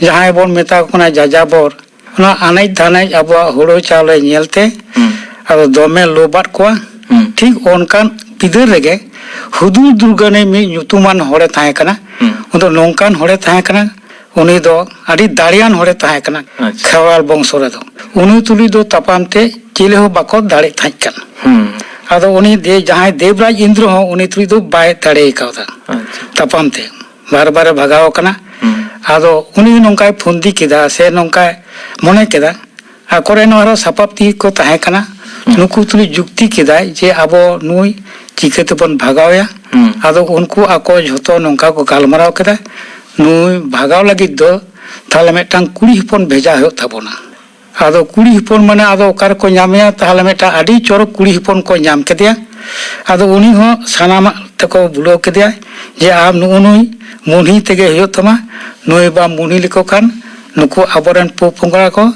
ᱡᱟᱦᱟᱸᱭ ᱵᱚᱱ ᱢᱮᱛᱟ ᱠᱚ ᱠᱟᱱᱟ ᱡᱟᱡᱟᱵᱚᱨ, ᱚᱱᱟ ᱟᱱᱮᱡ ᱫᱷᱟᱱᱮᱡ ᱟᱵᱚᱣᱟᱜ ᱦᱩᱲᱩ ᱪᱟᱣᱞᱮ ᱧᱮᱞᱛᱮ ᱦᱩᱸ᱾ ᱟᱫᱚ ᱫᱚᱢᱮ ᱞᱳᱵᱷ ᱟᱫ ᱠᱚᱣᱟ᱾ ᱦᱩᱸ᱾ ᱴᱷᱤᱠ ᱚᱱᱠᱟᱱ ᱵᱤᱫᱟᱹᱞ ᱨᱮᱜᱮ ᱦᱩᱫᱩᱲ ᱫᱩᱨᱜᱟᱹ ᱱᱟᱹᱭ ᱢᱤᱫ ᱧᱩᱛᱩᱢᱟᱱ ᱦᱚᱲᱮ ᱛᱟᱦᱮᱸ ᱠᱟᱱᱟ᱾ ᱦᱩᱸ᱾ ᱩᱱᱤ ᱫᱚ ᱱᱚᱝᱠᱟᱱ ᱦᱚᱲᱮ ᱛᱟᱦᱮᱸ ᱠᱟᱱᱟ, ᱩᱱᱤ ᱫᱚ ᱟᱹᱰᱤ ᱫᱟᱲᱮᱭᱟᱱ ᱦᱚᱲᱮ ᱛᱟᱦᱮᱸ ᱠᱟᱱᱟ᱾ ᱟᱪᱪᱷᱟ᱾ ᱠᱷᱮᱨᱣᱟᱞ ᱵᱚᱝᱥᱚ ᱨᱮᱫᱚ ᱩᱱᱤ ᱛᱩᱞᱩᱡ ᱫᱚ ᱛᱟᱯᱟᱢ ᱛᱮ ᱪᱤᱞᱤ ᱦᱚᱸ ᱵᱟᱠᱚ ᱫᱟᱲᱮᱜ ᱛᱟᱦᱮᱸ ᱠᱟᱱᱟ᱾ ᱦᱩᱸ᱾ ᱟᱫᱚ ᱩᱱᱤ ᱫᱮ-, ᱡᱟᱦᱟᱸᱭ ᱫᱮᱵᱽᱨᱟᱡᱽ ᱤᱱᱫᱨᱚ ᱦᱚᱸ ᱩᱱᱤ ᱛᱩᱞᱩᱡ ᱫᱚ ᱵᱟᱭ ᱫᱟᱲᱮ ᱠᱟᱣᱫᱟ᱾ ᱟᱪᱪᱷᱟ᱾ ᱛᱟᱯᱟᱢ ᱛᱮ ᱵᱟᱨ ᱵᱟᱨᱮ ᱵᱷᱟᱜᱟᱣ ᱟᱠᱟᱱᱟ᱾ ᱦᱩᱸ᱾ ᱟᱫᱚ ᱩᱱᱤ ᱱᱚᱝᱠᱟᱭ ᱯᱷᱩᱱᱫᱤ ᱠᱮᱫᱟ ᱥᱮ ᱱᱚᱝᱠᱟᱭ ᱢᱚᱱᱮ ᱠᱮᱫᱟ, ᱟᱠᱚᱨᱮᱱ ᱟᱨᱦᱚᱸ ᱥᱟᱯᱟᱵ ᱛᱮᱜᱮ ᱠᱚ ᱛᱟᱦᱮᱸ ᱠᱟᱱᱟ᱾ ᱦᱩᱸ᱾ ᱱᱩᱠᱩ ᱛᱩᱞᱩᱡ ᱡᱩᱠᱛᱤ ᱠᱮᱫᱟᱭ ᱡᱮ ᱟᱵᱚ ᱱᱩᱭ ᱪᱤᱠᱟᱹ ᱛᱮᱵᱚᱱ ᱵᱷᱟᱜᱟᱣᱮᱭᱟ? ᱦᱩᱸ᱾ ᱟᱫᱚ ᱩᱱᱠᱩ ᱟᱠᱚ ᱡᱷᱚᱛᱚ ᱱᱚᱝᱠᱟ ᱠᱚ ᱜᱟᱞᱢᱟᱨᱟᱣ ᱠᱮᱫᱟ, ᱱᱩᱭ ᱵᱷᱟᱜᱟᱣ ᱞᱟᱹᱜᱤᱫ ᱫᱚ ᱛᱟᱦᱞᱮ ᱢᱤᱫᱴᱟᱝ ᱠᱩᱲᱤ ᱦᱚᱯᱚᱱ ᱵᱷᱮᱡᱟ ᱦᱩᱭᱩᱜ ᱛᱟᱵᱚᱱᱟ᱾ ᱟᱫᱚ ᱠᱩᱲᱤ ᱦᱚᱯᱚᱱ ᱢᱟᱱᱮ ᱟᱫᱚ ᱚᱠᱟ ᱨᱮᱠᱚ ᱧᱟᱢᱮᱭᱟ? ᱛᱟᱦᱞᱮ ᱢᱤᱫᱴᱟᱝ ᱟᱹᱰᱤ ᱪᱚᱨᱚᱠ ᱠᱩᱲᱤ ᱦᱚᱯᱚᱱ ᱠᱚ ᱧᱟᱢ ᱠᱮᱫᱮᱭᱟ᱾ ᱟᱫᱚ ᱩᱱᱤ ᱦᱚᱸ ᱥᱟᱱᱟᱢᱟᱜ ᱛᱮᱠᱚ ᱵᱩᱞᱟᱹᱣ ᱠᱮᱫᱮᱭᱟ ᱡᱮ ᱟᱢ ᱱᱩᱜᱼᱩ ᱱᱩᱭ ᱢᱩᱱᱦᱤ ᱛᱮᱜᱮ ᱦᱩᱭᱩᱜ ᱛᱟᱢᱟ, ᱱᱩᱭ ᱵᱟᱢ ᱢᱩᱱᱦᱤ ᱞᱮᱠᱚ ᱠᱷᱟᱱ ᱱᱩᱠᱩ ᱟᱵᱚᱨᱮᱱ ᱯᱚᱼᱯᱚᱝᱲᱟ ᱠᱚ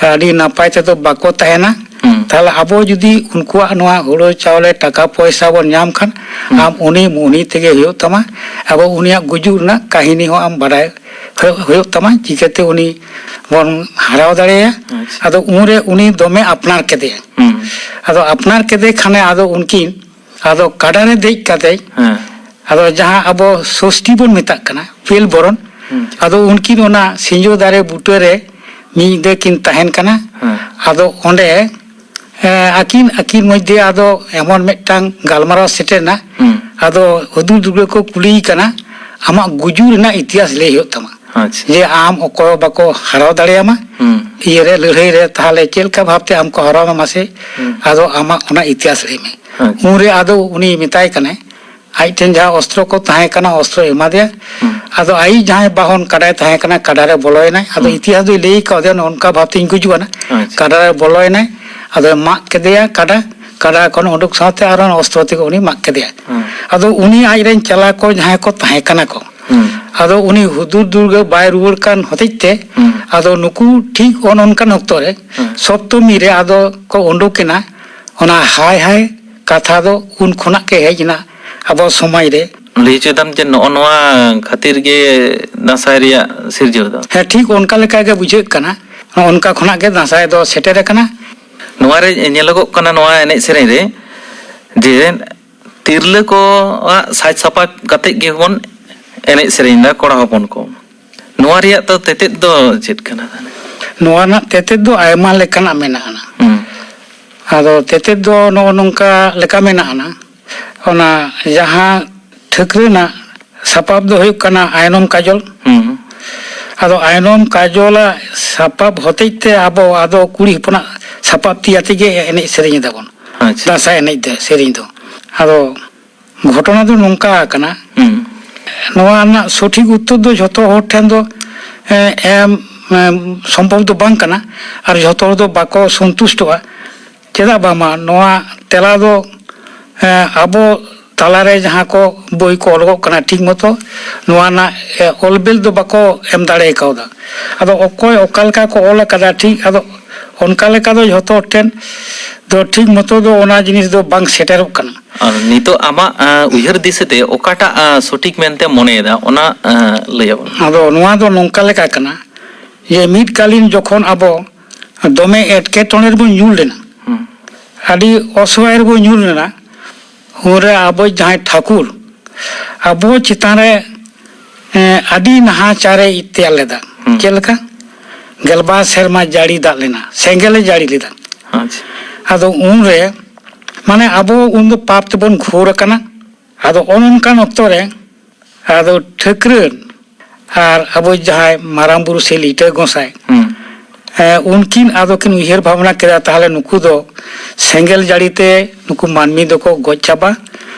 ᱟᱹᱰᱤ ᱱᱟᱯᱟᱭ ᱛᱮᱫᱚ ᱵᱟᱠᱚ ᱛᱟᱦᱮᱱᱟ᱾ ᱦᱩᱸ᱾ ᱛᱟᱦᱞᱮ ᱟᱵᱚ ᱡᱩᱫᱤ ᱩᱱᱠᱩᱣᱟᱜ ᱱᱚᱣᱟ ᱦᱩᱲᱩ ᱪᱟᱣᱞᱮ ᱴᱟᱠᱟ ᱯᱚᱭᱥᱟ ᱵᱚᱱ ᱧᱟᱢ ᱠᱷᱟᱱ, ᱦᱩᱸ᱾ ᱟᱢ ᱩᱱᱤ ᱢᱩᱱᱦᱤ ᱛᱮᱜᱮ ᱦᱩᱭᱩᱜ ᱛᱟᱢᱟ, ᱟᱵᱚ ᱩᱱᱤᱭᱟᱜ ᱜᱩᱡᱩᱜ ᱨᱮᱱᱟᱜ ᱠᱟᱹᱦᱱᱤ ᱦᱚᱸ ᱟᱢ ᱵᱟᱰᱟᱭ ᱦᱩᱭᱩᱜ ᱦᱩᱭᱩᱜ ᱛᱟᱢᱟ, ᱪᱤᱠᱟᱹᱛᱮ ᱩᱱᱤ ᱵᱚᱱ ᱦᱟᱨᱟᱣ ᱫᱟᱲᱮᱭᱟᱭᱟ? ᱟᱪᱪᱷᱟ᱾ ᱟᱫᱚ ᱩᱱᱨᱮ ᱩᱱᱤ ᱫᱚᱢᱮ ᱟᱯᱱᱟᱨ ᱠᱮᱫᱮᱭᱟ᱾ ᱦᱩᱸ᱾ ᱟᱫᱚ ᱟᱯᱱᱟᱨ ᱠᱮᱫᱮ ᱠᱷᱟᱱᱮ ᱟᱫᱚ ᱩᱱᱠᱤᱱ ᱟᱫᱚ ᱠᱟᱰᱟ ᱨᱮ ᱫᱮᱡ ᱠᱟᱛᱮ ᱦᱮᱸ᱾ ᱟᱫᱚ ᱡᱟᱦᱟᱸ ᱟᱵᱚ ᱥᱚᱥᱴᱤ ᱵᱚᱱ ᱢᱮᱛᱟᱜ ᱠᱟᱱᱟ, ᱯᱮᱞ ᱵᱚᱨᱚᱱ, ᱦᱩᱸ᱾ ᱟᱫᱚ ᱩᱱᱠᱤᱱ ᱚᱱᱟ ᱥᱤᱸᱡᱚ ᱫᱟᱨᱮ ᱵᱩᱴᱟᱹ ᱨᱮ ᱢᱤᱫ ᱧᱤᱫᱟᱹ ᱠᱤᱱ ᱛᱟᱦᱮᱱ ᱠᱟᱱᱟ᱾ ᱦᱮᱸ᱾ ᱟᱫᱚ ᱚᱸᱰᱮ ᱮ, ᱟᱹᱠᱤᱱ ᱟᱹᱠᱤᱱ ᱢᱚᱫᱽᱫᱷᱮ ᱟᱫᱚ ᱮᱢᱚᱱ ᱢᱤᱫᱴᱟᱝ ᱜᱟᱞᱢᱟᱨᱟᱣ ᱥᱮᱴᱮᱨ ᱮᱱᱟ᱾ ᱦᱩᱸ᱾ ᱟᱫᱚ ᱦᱩᱫᱩᱲ ᱫᱩᱨᱜᱟᱹ ᱠᱚ ᱠᱩᱞᱤᱭᱮ ᱠᱟᱱᱟ, "ᱟᱢᱟᱜ ᱜᱩᱡᱩᱜ ᱨᱮᱱᱟᱜ ᱤᱛᱤᱦᱟᱥ ᱞᱟᱹᱭ ᱦᱩᱭᱩᱜ ᱛᱟᱢᱟ, ᱟᱪᱪᱷᱟ᱾ ᱡᱮ ᱟᱢ ᱚᱠᱚᱭ ᱵᱟᱠᱚ ᱦᱟᱨᱟᱣ ᱫᱟᱲᱮᱭᱟᱢᱟ ᱦᱩᱸ᱾ ᱤᱭᱟᱹᱨᱮ, ᱞᱟᱹᱲᱦᱟᱹᱭ ᱨᱮ, ᱛᱟᱦᱚᱞᱮ ᱪᱮᱫ ᱞᱮᱠᱟ ᱵᱷᱟᱵᱽᱛᱮ ᱟᱢ ᱠᱚ ᱦᱟᱨᱟᱣ ᱟᱢᱟ ᱢᱟᱥᱮ? ᱦᱩᱸ᱾ ᱟᱫᱚ ᱟᱢᱟᱜ ᱚᱱᱟ ᱤᱛᱤᱦᱟᱥ ᱞᱟᱹᱭ ᱢᱮ᱾" ᱟᱪᱪᱷᱟ᱾ ᱩᱱᱨᱮ ᱟᱫᱚ ᱩᱱᱤ ᱢᱮᱛᱟᱭ ᱠᱟᱱᱟᱭ, ᱟᱡ ᱴᱷᱮᱱ ᱡᱟᱦᱟᱸ ᱚᱥᱛᱨᱚ ᱠᱚ ᱛᱟᱦᱮᱸ ᱠᱟᱱᱟ, ᱚᱥᱛᱨᱚᱭ ᱮᱢᱟ ᱫᱮᱭᱟ᱾ ᱦᱩᱸ᱾ ᱟᱫᱚ ᱟᱡᱤᱡ ᱡᱟᱦᱟᱸᱭ ᱵᱟᱦᱚᱱ ᱠᱟᱰᱟᱭ ᱛᱟᱦᱮᱸ ᱠᱟᱱᱟ, ᱠᱟᱰᱟ ᱨᱮ ᱵᱚᱞᱚᱭᱮᱱᱟᱭ᱾ ᱟᱫᱚ ᱦᱩᱸ᱾ ᱤᱛᱤᱦᱟᱥ ᱫᱚᱭ ᱞᱟᱹᱭ ᱠᱟᱣᱫᱮᱭᱟ, "ᱱᱚᱜᱼᱚ ᱱᱚᱝᱠᱟ ᱵᱷᱟᱵᱽ ᱛᱤᱧ ᱜᱩᱡᱩᱜᱼᱟ ᱱᱟ᱾" ᱟᱪᱪᱷᱟ᱾ ᱠᱟᱰᱟ ᱨᱮ ᱵᱚᱞᱚᱭᱮᱱᱟᱭ, ᱟᱫᱚᱭ ᱢᱟᱜ ᱠᱮᱫᱮᱭᱟ ᱠᱟᱰᱟ᱾ ᱠᱟᱰᱟ ᱠᱷᱚᱱ ᱩᱰᱩᱠ ᱥᱟᱶᱛᱮ ᱟᱨᱚ ᱚᱥᱛᱨᱚ ᱛᱮᱜᱮ ᱩᱱᱤ ᱢᱟᱜ ᱠᱮᱫᱮᱭᱟ᱾ ᱦᱩᱸ᱾ ᱟᱫᱚ ᱩᱱᱤ ᱟᱡᱨᱮᱱ ᱪᱟᱞᱟ ᱠᱚ ᱡᱟᱦᱟᱸᱭ ᱠᱚ ᱛᱟᱦᱮᱸ ᱠᱟᱱᱟ ᱠᱚ, ᱦᱩᱸ᱾ ᱟᱫᱚ ᱩᱱᱤ ᱦᱩᱫᱩᱲ ᱫᱩᱨᱜᱟᱹ ᱵᱟᱭ ᱨᱩᱣᱟᱹᱲ ᱠᱟᱱ ᱦᱚᱛᱮᱡ ᱛᱮ, ᱦᱩᱸ᱾ ᱟᱫᱚ ᱱᱩᱠᱩ ᱴᱷᱤᱠ ᱚᱱ ᱚᱱᱠᱟᱱ ᱚᱠᱛᱚ ᱨᱮ, ᱦᱩᱸ᱾ ᱥᱚᱯᱛᱚᱢᱤ ᱨᱮ ᱟᱫᱚ ᱠᱚ ᱩᱰᱩᱠ ᱮᱱᱟ᱾ ᱚᱱᱟ ᱦᱟᱭ ᱦᱟᱭ ᱠᱟᱛᱷᱟ ᱫᱚ ᱩᱱ ᱠᱷᱚᱱᱟᱜ ᱜᱮ ᱦᱮᱡ ᱮᱱᱟ ᱟᱵᱚ ᱥᱚᱢᱟᱡᱽ ᱨᱮ᱾ ᱞᱟᱹᱭ ᱦᱚᱪᱚᱭ ᱫᱟᱢ ᱡᱮ ᱱᱚᱜᱼᱚ ᱱᱚᱣᱟ ᱠᱷᱟᱹᱛᱤᱨ ᱜᱮ ᱫᱟᱸᱥᱟᱭ ᱨᱮᱭᱟᱜ ᱥᱤᱨᱡᱟᱹᱣ ᱫᱚ? ᱦᱮᱸ, ᱴᱷᱤᱠ ᱚᱱᱠᱟ ᱞᱮᱠᱟ ᱜᱮ ᱵᱩᱡᱷᱟᱹᱜ ᱠᱟᱱᱟ᱾ ᱱᱚᱜᱼᱚ ᱱᱚᱝᱠᱟ ᱠᱷᱚᱱᱟᱜ ᱜᱮ ᱫᱟᱸᱥᱟᱭ ᱫᱚ ᱥᱮᱴᱮᱨ ᱟᱠᱟᱱᱟ᱾ ᱱᱚᱣᱟ ᱨᱮ ᱧᱮᱞᱚᱜᱚᱜ ᱠᱟᱱᱟ, ᱱᱚᱣᱟ ᱮᱱᱮᱡ ᱥᱮᱨᱮᱧ ᱨᱮ, ᱡᱮ ᱛᱤᱨᱞᱟᱹ ᱠᱚᱣᱟᱜ ᱥᱟᱡᱽ ᱥᱟᱯᱟᱵ ᱠᱟᱛᱮ ᱜᱮᱵᱚᱱ ᱮᱱᱮᱡ ᱥᱮᱨᱮᱧ ᱮᱫᱟ, ᱠᱚᱲᱟ ᱦᱚᱯᱚᱱ ᱠᱚ᱾ ᱱᱚᱣᱟ ᱨᱮᱭᱟᱜ ᱫᱚ ᱛᱮᱛᱮᱫ ᱫᱚ ᱪᱮᱫ ᱠᱟᱱᱟ? ᱱᱚᱣᱟ ᱨᱮᱱᱟᱜ ᱛᱮᱛᱮᱫ ᱫᱚ ᱟᱭᱢᱟ ᱞᱮᱠᱟᱱᱟᱜ ᱢᱮᱱᱟᱜᱼᱟ᱾ ᱦᱩᱸ᱾ ᱟᱫᱚ ᱛᱮᱛᱮᱫ ᱫᱚ ᱱᱚᱜᱼᱚ ᱱᱚᱝᱠᱟ ᱞᱮᱠᱟ ᱢᱮᱱᱟᱜᱼᱟ᱾ ᱚᱱᱟ ᱡᱟᱦᱟᱸ ᱴᱷᱟᱹᱠᱨᱟᱹ ᱨᱮᱱᱟᱜ ᱥᱟᱯᱟᱵ ᱫᱚ ᱦᱩᱭᱩᱜ ᱠᱟᱱᱟ ᱟᱭᱱᱚᱢ ᱠᱟᱡᱚᱞ᱾ ᱦᱩᱸ᱾ ᱟᱫᱚ ᱟᱭᱱᱚᱢ ᱠᱟᱡᱚᱞᱟᱜ ᱥᱟᱯᱟᱵ ᱦᱚᱛᱮᱡ ᱛᱮ ᱟᱵᱚ ᱟᱫᱚ ᱠᱩᱲᱤ ᱦᱚᱯᱚᱱᱟᱜ ᱥᱟᱯᱟᱵ ᱛᱤ ᱟᱛᱮ ᱜᱮ ᱮᱱᱮᱡ ᱥᱮᱨᱮᱧ ᱮᱫᱟᱵᱚᱱ᱾ ᱟᱪᱪᱷᱟ᱾ ᱫᱟᱸᱥᱟᱭ ᱮᱱᱮᱡ ᱫᱚ, ᱥᱮᱨᱮᱧ ᱫᱚ᱾ ᱟᱫᱚ ᱜᱷᱚᱴᱚᱱᱟ ᱫᱚ ᱱᱚᱝᱠᱟ ᱟᱠᱟᱱᱟ᱾ ᱦᱩᱸ᱾ ᱱᱚᱣᱟ ᱨᱮᱱᱟᱜ ᱥᱚᱴᱷᱤᱠ ᱩᱛᱛᱚᱨ ᱫᱚ ᱡᱷᱚᱛᱚ ᱦᱚᱲ ᱴᱷᱮᱱ ᱫᱚ, ᱮ, ᱮᱢ, ᱮᱢ ᱥᱚᱢᱵᱷᱚᱵ ᱫᱚ ᱵᱟᱝ ᱠᱟᱱᱟ, ᱟᱨ ᱡᱷᱚᱛᱚ ᱦᱚᱲ ᱫᱚ ᱵᱟᱠᱚ ᱥᱚᱱᱛᱩᱥᱴᱚᱜᱼᱟ᱾ ᱪᱮᱫᱟᱜ ᱵᱟᱝᱢᱟ ᱱᱚᱣᱟ ᱛᱮᱞᱟ ᱫᱚ, ᱮ, ᱟᱵᱚ ᱛᱟᱞᱟᱨᱮ ᱡᱟᱦᱟᱸ ᱠᱚ ᱵᱳᱭ ᱠᱚ ᱚᱞᱚᱜᱚᱜ ᱠᱟᱱᱟ, ᱴᱷᱤᱠ ᱢᱚᱛᱚ ᱱᱚᱣᱟ ᱨᱮᱱᱟᱜ, ᱮ, ᱚᱞ ᱵᱮᱞ ᱫᱚ ᱵᱟᱠᱚ ᱮᱢ ᱫᱟᱲᱮ ᱠᱟᱣᱫᱟ᱾ ᱟᱫᱚ ᱚᱠᱚᱭ ᱚᱠᱟ ᱞᱮᱠᱟ ᱠᱚ ᱚᱞ ᱟᱠᱟᱫᱟ, ᱴᱷᱤᱠ ᱟᱫᱚ ᱚᱱᱠᱟ ᱞᱮᱠᱟ ᱫᱚ ᱡᱷᱚᱛᱚ ᱦᱚᱲ ᱴᱷᱮᱱ ᱫᱚ ᱴᱷᱤᱠ ᱢᱚᱛᱚ ᱫᱚ ᱚᱱᱟ ᱡᱤᱱᱤᱥ ᱫᱚ ᱵᱟᱝ ᱥᱮᱴᱮᱨᱚᱜ ᱠᱟᱱᱟ᱾ ᱟᱨ ᱱᱤᱛᱚᱜ ᱟᱢᱟᱜ, ᱟᱸ, ᱩᱭᱦᱟᱹᱨ ᱫᱤᱥᱟᱹ ᱛᱮ ᱚᱠᱟᱴᱟᱜ, ᱟᱸ, ᱥᱚᱴᱷᱤᱠ ᱢᱮᱱᱛᱮ ᱢᱚᱱᱮᱭᱮᱫᱟ, ᱚᱱᱟ, ᱟᱸ, ᱞᱟᱹᱭ ᱟᱵᱚᱱ ᱢᱮ᱾ ᱟᱫᱚ ᱱᱚᱣᱟ ᱫᱚ ᱱᱚᱝᱠᱟ ᱞᱮᱠᱟ ᱠᱟᱱᱟ ᱡᱮ ᱢᱤᱫ ᱠᱟᱞᱤᱱ ᱡᱚᱠᱷᱚᱱ ᱟᱵᱚ ᱫᱚᱢᱮ ᱮᱴᱠᱮᱴᱚᱬᱮ ᱨᱮᱵᱚᱱ ᱧᱩᱨ ᱞᱮᱱᱟ, ᱦᱩᱸ᱾ ᱟᱹᱰᱤ ᱚᱥᱚᱦᱟᱭ ᱨᱮᱵᱚᱱ ᱧᱩᱨ ᱞᱮᱱᱟ, ᱩᱱᱨᱮ ᱟᱵᱚ ᱡᱟᱦᱟᱸᱭ ᱴᱷᱟᱹᱠᱩᱨ ᱟᱵᱚ ᱪᱮᱛᱟᱱ ᱨᱮ, ᱮᱸ, ᱟᱹᱰᱤ ᱱᱟᱦᱟᱪᱟᱨᱮ ᱮᱛᱮᱭᱟᱨ ᱞᱮᱫᱟ᱾ ᱦᱩᱸ᱾ ᱪᱮᱫ ᱞᱮᱠᱟ? ᱜᱮᱞᱵᱟᱨ ᱥᱮᱨᱢᱟ ᱡᱟᱹᱲᱤ ᱫᱟᱜ ᱞᱮᱱᱟ, ᱥᱮᱸᱜᱮᱞᱮ ᱡᱟᱹᱲᱤ ᱞᱮᱫᱟ᱾ ᱟᱪᱪᱷᱟ᱾ ᱟᱫᱚ ᱩᱱᱨᱮ, ᱢᱟᱱᱮ, ᱟᱵᱚ ᱩᱱᱫᱚ ᱯᱟᱯ ᱛᱮᱵᱚᱱ ᱜᱷᱳᱨ ᱟᱠᱟᱱᱟ᱾ ᱟᱫᱚ ᱚᱱ ᱚᱱᱠᱟᱱ ᱚᱠᱛᱚ ᱨᱮ ᱟᱫᱚ ᱴᱷᱟᱹᱠᱨᱟᱹᱱ ᱟᱨ ᱟᱵᱚ ᱡᱟᱦᱟᱸᱭ ᱢᱟᱨᱟᱝ ᱵᱩᱨᱩ ᱥᱮ ᱞᱤᱴᱟᱹ ᱜᱚᱸᱥᱟᱭ, ᱦᱩᱸ᱾ ᱮ, ᱩᱱᱠᱤᱱ ᱟᱫᱚ ᱠᱤᱱ ᱩᱭᱦᱟᱹᱨ ᱵᱷᱟᱵᱽᱱᱟ ᱠᱮᱫᱟ, ᱛᱟᱦᱚᱞᱮ ᱱᱩᱠᱩ ᱫᱚ ᱥᱮᱸᱜᱮᱞ ᱡᱟᱹᱲᱤ ᱛᱮ ᱱᱩᱠᱩ ᱢᱟᱹᱱᱢᱤ ᱫᱚᱠᱚ ᱜᱚᱡ ᱪᱟᱵᱟ᱾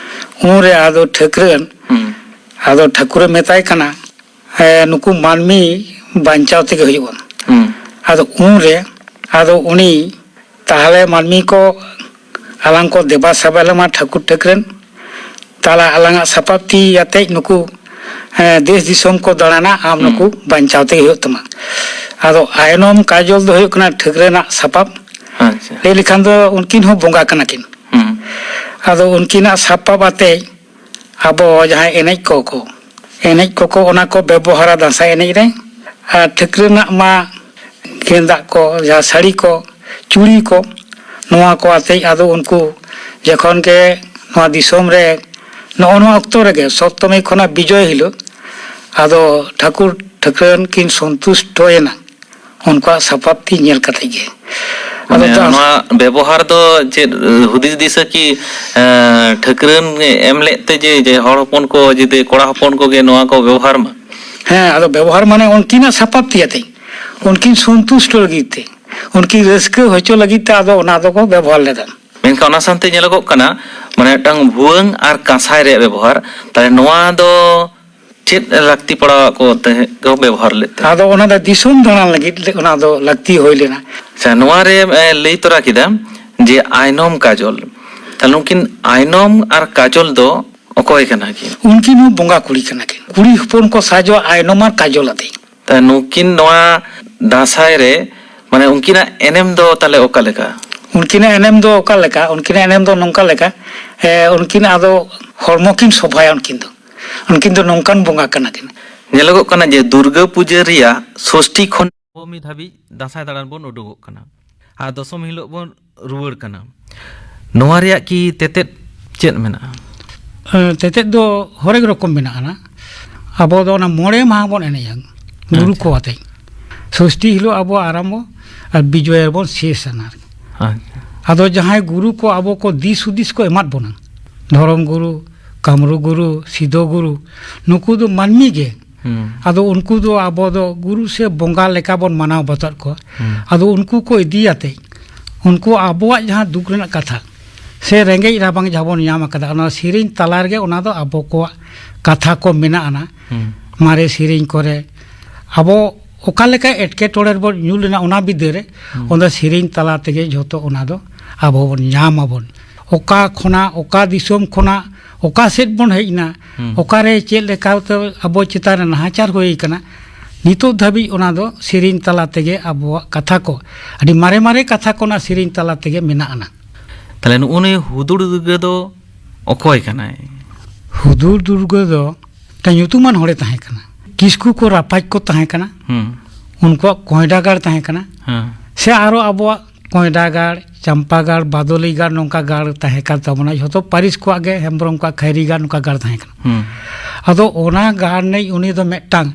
ᱩᱱᱨᱮ ᱟᱫᱚ ᱴᱷᱟᱹᱠᱨᱟᱹᱱ ᱦᱩᱸ᱾ ᱟᱫᱚ ᱴᱷᱟᱹᱠᱩᱨᱮ ᱢᱮᱛᱟᱭ ᱠᱟᱱᱟ, ᱮ, ᱱᱩᱠᱩ ᱢᱟᱹᱱᱢᱤ ᱵᱟᱧᱪᱟᱣ ᱛᱮᱜᱮ ᱦᱩᱭᱩᱜᱼᱟ᱾ ᱦᱩᱸ᱾ ᱟᱫᱚ ᱩᱱᱨᱮ ᱟᱫᱚ ᱩᱱᱤ ᱛᱟᱦᱞᱮ ᱢᱟᱹᱱᱢᱤ ᱠᱚ, ᱟᱞᱟᱝ ᱠᱚ ᱫᱮᱵᱟ ᱥᱮᱵᱟ ᱞᱮᱢᱟ ᱴᱷᱟᱹᱠᱩᱨ ᱴᱷᱟᱹᱠᱨᱟᱹᱱ᱾ ᱛᱟᱦᱞᱮ ᱟᱞᱟᱝᱟᱜ ᱥᱟᱯᱟᱵ ᱛᱤ ᱟᱛᱮᱡ ᱱᱩᱠᱩ, ᱮᱸ, ᱫᱮᱥ ᱫᱤᱥᱚᱢ ᱠᱚ ᱫᱟᱬᱟᱱᱟ, ᱟᱢ ᱦᱩᱸ᱾ ᱱᱩᱠᱩ ᱵᱟᱧᱪᱟᱣ ᱛᱮᱜᱮ ᱦᱩᱭᱩᱜ ᱛᱟᱢᱟ᱾ ᱟᱫᱚ ᱟᱭᱱᱚᱢ ᱠᱟᱡᱚᱞ ᱫᱚ ᱦᱩᱭᱩᱜ ᱠᱟᱱᱟ ᱴᱷᱟᱹᱠᱨᱟᱹᱱᱟᱜ ᱥᱟᱯᱟᱵ᱾ ᱟᱪᱪᱷᱟ᱾ ᱞᱟᱹᱭ ᱞᱮᱠᱷᱟᱱ ᱫᱚ ᱩᱱᱠᱤᱱ ᱦᱚᱸ ᱵᱚᱸᱜᱟ ᱠᱟᱱᱟ ᱠᱤᱱ᱾ ᱦᱩᱸ᱾ ᱟᱫᱚ ᱩᱱᱠᱤᱱᱟᱜ ᱥᱟᱯᱟᱵ ᱟᱛᱮᱡ ᱟᱵᱚ ᱡᱟᱦᱟᱸᱭ ᱮᱱᱮᱡ ᱠᱚᱠᱚ, ᱮᱱᱮᱡ ᱠᱚᱠᱚ ᱚᱱᱟ ᱠᱚ ᱵᱮᱵᱚᱦᱟᱨᱟ ᱫᱟᱸᱥᱟᱭ ᱮᱱᱮᱡ ᱨᱮ᱾ ᱟᱨ ᱴᱷᱟᱹᱠᱨᱟᱹᱱᱟᱜ ᱢᱟ ᱜᱮᱸᱫᱟᱜ ᱠᱚ, ᱡᱟᱦᱟᱸ ᱥᱟᱹᱲᱤ ᱠᱚ, ᱪᱩᱲᱤ ᱠᱚ, ᱱᱚᱣᱟ ᱠᱚ ᱟᱛᱮᱡ ᱟᱫᱚ ᱩᱱᱠᱩ ᱡᱚᱠᱷᱚᱱ ᱜᱮ ᱱᱚᱣᱟ ᱫᱤᱥᱚᱢ ᱨᱮ ᱱᱚᱜᱼᱚ ᱱᱚᱣᱟ ᱚᱠᱛᱚ ᱨᱮᱜᱮ ᱥᱚᱯᱛᱚᱢᱤ ᱠᱷᱚᱱᱟᱜ ᱵᱤᱡᱚᱭ ᱦᱤᱞᱳᱜ ᱟᱫᱚ ᱴᱷᱟᱹᱠᱩᱨ ᱴᱷᱟᱹᱠᱨᱟᱹᱱ ᱠᱤᱱ ᱥᱚᱱᱛᱩᱥᱴᱚᱭᱮᱱᱟ ᱩᱱᱠᱩᱣᱟᱜ ᱥᱟᱯᱟᱵ ᱛᱤ ᱧᱮᱞ ᱠᱟᱛᱮ ᱜᱮ᱾ ᱟᱫᱚ ᱢᱟᱱᱮ ᱫᱟᱸᱥ- ᱱᱚᱣᱟ ᱵᱮᱵᱚᱦᱟᱨ ᱫᱚ ᱪᱮᱫ, ᱦᱩᱫᱤᱥ ᱫᱤᱥᱟᱹ ᱠᱤ, ᱮᱸ, ᱴᱷᱟᱹᱠᱨᱟᱹᱱ ᱮᱢ ᱞᱮᱫ ᱛᱮ ᱡᱮ, ᱡᱮ ᱦᱚᱲ ᱦᱚᱯᱚᱱ ᱠᱚ ᱡᱩᱫᱤ ᱠᱚᱲᱟ ᱦᱚᱯᱚᱱ ᱠᱚᱜᱮ ᱱᱚᱣᱟ ᱠᱚ ᱵᱮᱵᱚᱦᱟᱨ ᱢᱟ? ᱦᱮᱸ, ᱟᱫᱚ ᱵᱮᱵᱚᱦᱟᱨ ᱢᱟᱱᱮ ᱩᱱᱠᱤᱱᱟᱜ ᱥᱟᱯᱟᱵ ᱛᱤ ᱟᱛᱮ, ᱩᱱᱠᱤᱱ ᱥᱚᱱᱛᱩᱥᱴᱚ ᱞᱟᱹᱜᱤᱫ ᱛᱮ, ᱩᱱᱠᱤᱱ ᱨᱟᱹᱥᱠᱟᱹ ᱦᱚᱪᱚ ᱞᱟᱹᱜᱤᱫ ᱛᱮ ᱟᱫᱚ ᱚᱱᱟ ᱫᱚᱠᱚ ᱵᱮᱵᱚᱦᱟᱨ ᱞᱮᱫᱟ᱾ ᱢᱮᱱᱠᱷᱟᱱ ᱚᱱᱟ ᱥᱟᱶᱛᱮ ᱧᱮᱞᱚᱜᱚᱜ ᱠᱟᱱᱟ, ᱢᱟᱱᱮ ᱢᱤᱫᱴᱟᱝ ᱵᱷᱩᱣᱟᱹᱝ ᱟᱨ ᱠᱟᱸᱥᱟᱭ ᱨᱮᱭᱟᱜ ᱵᱮᱵᱚᱦᱟᱨ, ᱛᱟᱦᱞᱮ ᱱᱚᱣᱟ ᱫᱚ ᱪᱮᱫ ᱞᱟᱹᱠᱛᱤ ᱯᱟᱲᱟᱣᱟᱜ ᱠᱚ ᱛᱟᱦᱮᱸᱫ ᱠᱚ ᱵᱮᱵᱚᱦᱟᱨ ᱞᱮᱫ ᱛᱟᱦᱮᱸᱫ? ᱟᱫᱚ ᱚᱱᱟ ᱫᱚ ᱫᱤᱥᱚᱢ ᱫᱟᱬᱟᱱ ᱞᱟᱹᱜᱤᱫ ᱞᱮ-, ᱚᱱᱟ ᱫᱚ ᱞᱟᱹᱠᱛᱤ ᱦᱩᱭ ᱞᱮᱱᱟ᱾ ᱟᱪᱪᱷᱟ, ᱱᱚᱣᱟ ᱨᱮ, ᱮ, ᱞᱟᱹᱭ ᱛᱚᱨᱟ ᱠᱮᱫᱟ ᱡᱮ ᱟᱭᱱᱚᱢ ᱠᱟᱡᱚᱞ᱾ ᱛᱟᱦᱞᱮ ᱱᱩᱠᱤᱱ ᱟᱭᱱᱚᱢ ᱟᱨ ᱠᱟᱡᱚᱞ ᱫᱚ ᱚᱠᱚᱭ ᱠᱟᱱᱟ ᱠᱤᱱ? ᱩᱱᱠᱤᱱ ᱦᱚᱸ ᱵᱚᱸᱜᱟ ᱠᱩᱲᱤ ᱠᱟᱱᱟ ᱠᱤᱱ᱾ ᱠᱩᱲᱤ ᱦᱚᱯᱚᱱ ᱠᱚ ᱥᱟᱡᱚᱜᱼᱟ ᱟᱭᱱᱚᱢ ᱟᱨ ᱠᱟᱡᱚᱞ ᱟᱛᱮ᱾ ᱛᱟᱦᱞᱮ ᱱᱩᱠᱤᱱ ᱱᱚᱣᱟ ᱫᱟᱸᱥᱟᱭ ᱨᱮ ᱢᱟᱱᱮ ᱩᱱᱠᱤᱱᱟᱜ ᱮᱱᱮᱢ ᱫᱚ ᱛᱟᱦᱞᱮ ᱚᱠᱟ ᱞᱮᱠᱟ? ᱩᱱᱠᱤᱱᱟᱜ ᱮᱱᱮᱢ ᱫᱚ ᱚᱠᱟ ᱞᱮᱠᱟ? ᱩᱱᱠᱤᱱᱟᱜ ᱮᱱᱮᱢ ᱫᱚ ᱱᱚᱝᱠᱟ ᱞᱮᱠᱟ, ᱮ, ᱩᱱᱠᱤᱱ ᱟᱫᱚ ᱦᱚᱲᱢᱚ ᱠᱤᱱ ᱥᱚᱵᱷᱟᱭᱟ᱾ ᱩᱱᱠᱤᱱ ᱫᱚ, ᱩᱱᱠᱤᱱ ᱫᱚ ᱱᱚᱝᱠᱟᱱ ᱵᱚᱸᱜᱟ ᱠᱟᱱᱟ ᱠᱤᱱ᱾ ᱧᱮᱞᱚᱜᱚᱜ ᱠᱟᱱᱟ ᱡᱮ ᱫᱩᱨᱜᱟᱹ ᱯᱩᱡᱟᱹ ᱨᱮᱭᱟᱜ ᱥᱚᱥᱴᱤ ᱠᱷᱚᱱ ᱱᱚᱵᱚᱢᱤ ᱫᱷᱟᱹᱵᱤᱡ ᱫᱟᱸᱥᱟᱭ ᱫᱟᱬᱟᱱ ᱵᱚᱱ ᱩᱰᱩᱠᱚᱜ ᱠᱟᱱᱟ ᱟᱨ ᱫᱚᱥᱚᱢ ᱦᱤᱞᱳᱜ ᱵᱚᱱ ᱨᱩᱣᱟᱹᱲ ᱠᱟᱱᱟ᱾ ᱱᱚᱣᱟ ᱨᱮᱭᱟᱜ ᱠᱤ ᱛᱮᱛᱮᱫ ᱪᱮᱫ ᱢᱮᱱᱟᱜᱼᱟ? ᱮ, ᱛᱮᱛᱮᱫ ᱫᱚ ᱦᱚᱨᱮᱠ ᱨᱚᱠᱚᱢ ᱢᱮᱱᱟᱜᱼᱟ᱾ ᱟᱵᱚ ᱫᱚ ᱚᱱᱟ ᱢᱚᱬᱮ ᱢᱟᱦᱟ ᱵᱚᱱ ᱮᱱᱮᱡᱼᱟ, ᱜᱩᱨᱩ ᱟᱪᱪᱷᱟ᱾ ᱠᱚ ᱟᱛᱮ᱾ ᱥᱚᱥᱴᱤ ᱦᱤᱞᱳᱜ ᱟᱵᱚ ᱟᱨᱟᱢᱵᱚ ᱟᱨ ᱵᱤᱡᱚᱭᱟ ᱵᱚᱱ ᱥᱮᱥᱟ ᱟᱨᱠᱤ᱾ ᱟᱪᱪᱷᱟ᱾ ᱟᱫᱚ ᱡᱟᱦᱟᱸᱭ ᱜᱩᱨᱩ ᱠᱚ ᱟᱵᱚ ᱠᱚ ᱫᱤᱥ ᱦᱩᱫᱤᱥ ᱠᱚ ᱮᱢᱟᱫ ᱵᱚᱱᱟ, ᱫᱷᱚᱨᱚᱢ ᱜᱩᱨᱩ, ᱠᱟᱢᱨᱩ ᱜᱩᱨᱩ, ᱥᱤᱫᱚ ᱜᱩᱨᱩ, ᱱᱩᱠᱩ ᱫᱚ ᱢᱟᱹᱱᱢᱤ ᱜᱮ᱾ ᱦᱩᱸ᱾ ᱟᱫᱚ ᱩᱱᱠᱩ ᱫᱚ ᱟᱵᱚ ᱫᱚ ᱜᱩᱨᱩ ᱥᱮ ᱵᱚᱸᱜᱟ ᱞᱮᱠᱟ ᱵᱚᱱ ᱢᱟᱱᱟᱣ ᱵᱟᱛᱟᱣ ᱠᱚᱣᱟ᱾ ᱦᱩᱸ᱾ ᱟᱫᱚ ᱩᱱᱠᱩ ᱠᱚ ᱤᱫᱤᱭᱟᱛᱮ, ᱩᱱᱠᱩ ᱟᱵᱚᱣᱟᱜ ᱡᱟᱦᱟᱸ ᱫᱩᱠ ᱨᱮᱱᱟᱜ ᱠᱟᱛᱷᱟ ᱥᱮ ᱨᱮᱸᱜᱮᱡ ᱨᱟᱵᱟᱝ ᱡᱟᱦᱟᱸ ᱵᱚᱱ ᱧᱟᱢ ᱟᱠᱟᱫᱟ, ᱚᱱᱟ ᱥᱮᱨᱮᱧ ᱛᱟᱞᱟ ᱨᱮᱜᱮ ᱚᱱᱟ ᱫᱚ ᱟᱵᱚ ᱠᱚᱣᱟᱜ ᱠᱟᱛᱷᱟ ᱠᱚ ᱢᱮᱱᱟᱜ ᱟᱱᱟ᱾ ᱦᱩᱸ᱾ ᱢᱟᱨᱮ ᱥᱮᱨᱮᱧ ᱠᱚᱨᱮ ᱟᱵᱚ ᱚᱠᱟ ᱞᱮᱠᱟ ᱮᱴᱠᱮᱴᱚᱬᱮ ᱨᱮᱵᱚᱱ ᱧᱩᱨ ᱞᱮᱱᱟ ᱚᱱᱟ ᱵᱤᱫᱟᱹ ᱨᱮ, ᱦᱩᱸ᱾ ᱚᱱᱟ ᱥᱮᱨᱮᱧ ᱛᱟᱞᱟ ᱛᱮᱜᱮ ᱡᱷᱚᱛᱚ ᱚᱱᱟ ᱫᱚ ᱟᱵᱚ ᱵᱚᱱ ᱧᱟᱢ ᱟᱵᱚᱱ᱾ ᱚᱠᱟ ᱠᱷᱚᱱᱟᱜ, ᱚᱠᱟ ᱫᱤᱥᱚᱢ ᱠᱷᱚᱱᱟᱜ, ᱚᱠᱟ ᱥᱮᱫ ᱵᱚᱱ ᱦᱮᱡ ᱮᱱᱟ, ᱦᱩᱸ᱾ ᱚᱠᱟᱨᱮ ᱪᱮᱫ ᱞᱮᱠᱟᱛᱮ ᱟᱵᱚ ᱪᱮᱛᱟᱱ ᱨᱮ ᱱᱟᱦᱟᱪᱟᱨ ᱦᱩᱭ ᱟᱠᱟᱱᱟ, ᱱᱤᱛᱚᱜ ᱫᱷᱟᱹᱵᱤᱡ ᱚᱱᱟ ᱫᱚ ᱥᱮᱨᱮᱧ ᱛᱟᱞᱟ ᱛᱮᱜᱮ ᱟᱵᱚᱣᱟᱜ ᱠᱟᱛᱷᱟ ᱠᱚ, ᱟᱹᱰᱤ ᱢᱟᱨᱮ ᱢᱟᱨᱮ ᱠᱟᱛᱷᱟ ᱠᱚ ᱚᱱᱟ ᱥᱮᱨᱮᱧ ᱛᱟᱞᱟ ᱛᱮᱜᱮ ᱢᱮᱱᱟᱜ ᱟᱱᱟ᱾ ᱛᱟᱦᱞᱮ ᱱᱩᱜᱼᱩ ᱱᱩᱭ ᱦᱩᱫᱩᱲ ᱫᱩᱨᱜᱟᱹ ᱫᱚ ᱚᱠᱚᱭ ᱠᱟᱱᱟᱭ? ᱦᱩᱫᱩᱲ ᱫᱩᱨᱜᱟᱹ ᱫᱚ ᱢᱤᱫᱴᱟᱝ ᱧᱩᱛᱩᱢᱟᱱ ᱦᱚᱲᱮ ᱛᱟᱦᱮᱸ ᱠᱟᱱᱟ᱾ ᱠᱤᱥᱠᱩ ᱠᱚ ᱨᱟᱯᱟᱡᱽ ᱠᱚ ᱛᱟᱦᱮᱸ ᱠᱟᱱᱟ᱾ ᱦᱩᱸ᱾ ᱩᱱᱠᱩᱣᱟᱜ ᱠᱚᱸᱭᱰᱟ ᱜᱟᱲ ᱛᱟᱦᱮᱸ ᱠᱟᱱᱟ᱾ ᱦᱮᱸ᱾ ᱥᱮ ᱟᱨᱚ ᱟᱵᱚᱣᱟᱜ ᱠᱚᱸᱭᱰᱟ ᱜᱟᱲ, ᱪᱟᱢᱯᱟ ᱜᱟᱲ, ᱵᱟᱫᱚᱞᱤ ᱜᱟᱲ, ᱱᱚᱝᱠᱟ ᱜᱟᱲ ᱛᱟᱦᱮᱸ ᱠᱟᱱ ᱛᱟᱵᱚᱱᱟ᱾ ᱡᱷᱚᱛᱚ ᱯᱟᱹᱨᱤᱥ ᱠᱚᱣᱟᱜ ᱜᱮ, ᱦᱮᱢᱵᱨᱚᱢ ᱠᱚᱣᱟᱜ ᱠᱷᱟᱭᱨᱤ ᱜᱟᱲ, ᱱᱚᱝᱠᱟ ᱜᱟᱲ ᱛᱟᱦᱮᱸ ᱠᱟᱱᱟ᱾ ᱦᱩᱸ᱾ ᱟᱫᱚ ᱚᱱᱟ ᱜᱟᱲ ᱨᱤᱱᱤᱡ ᱩᱱᱤ ᱫᱚ ᱢᱤᱫᱴᱟᱝ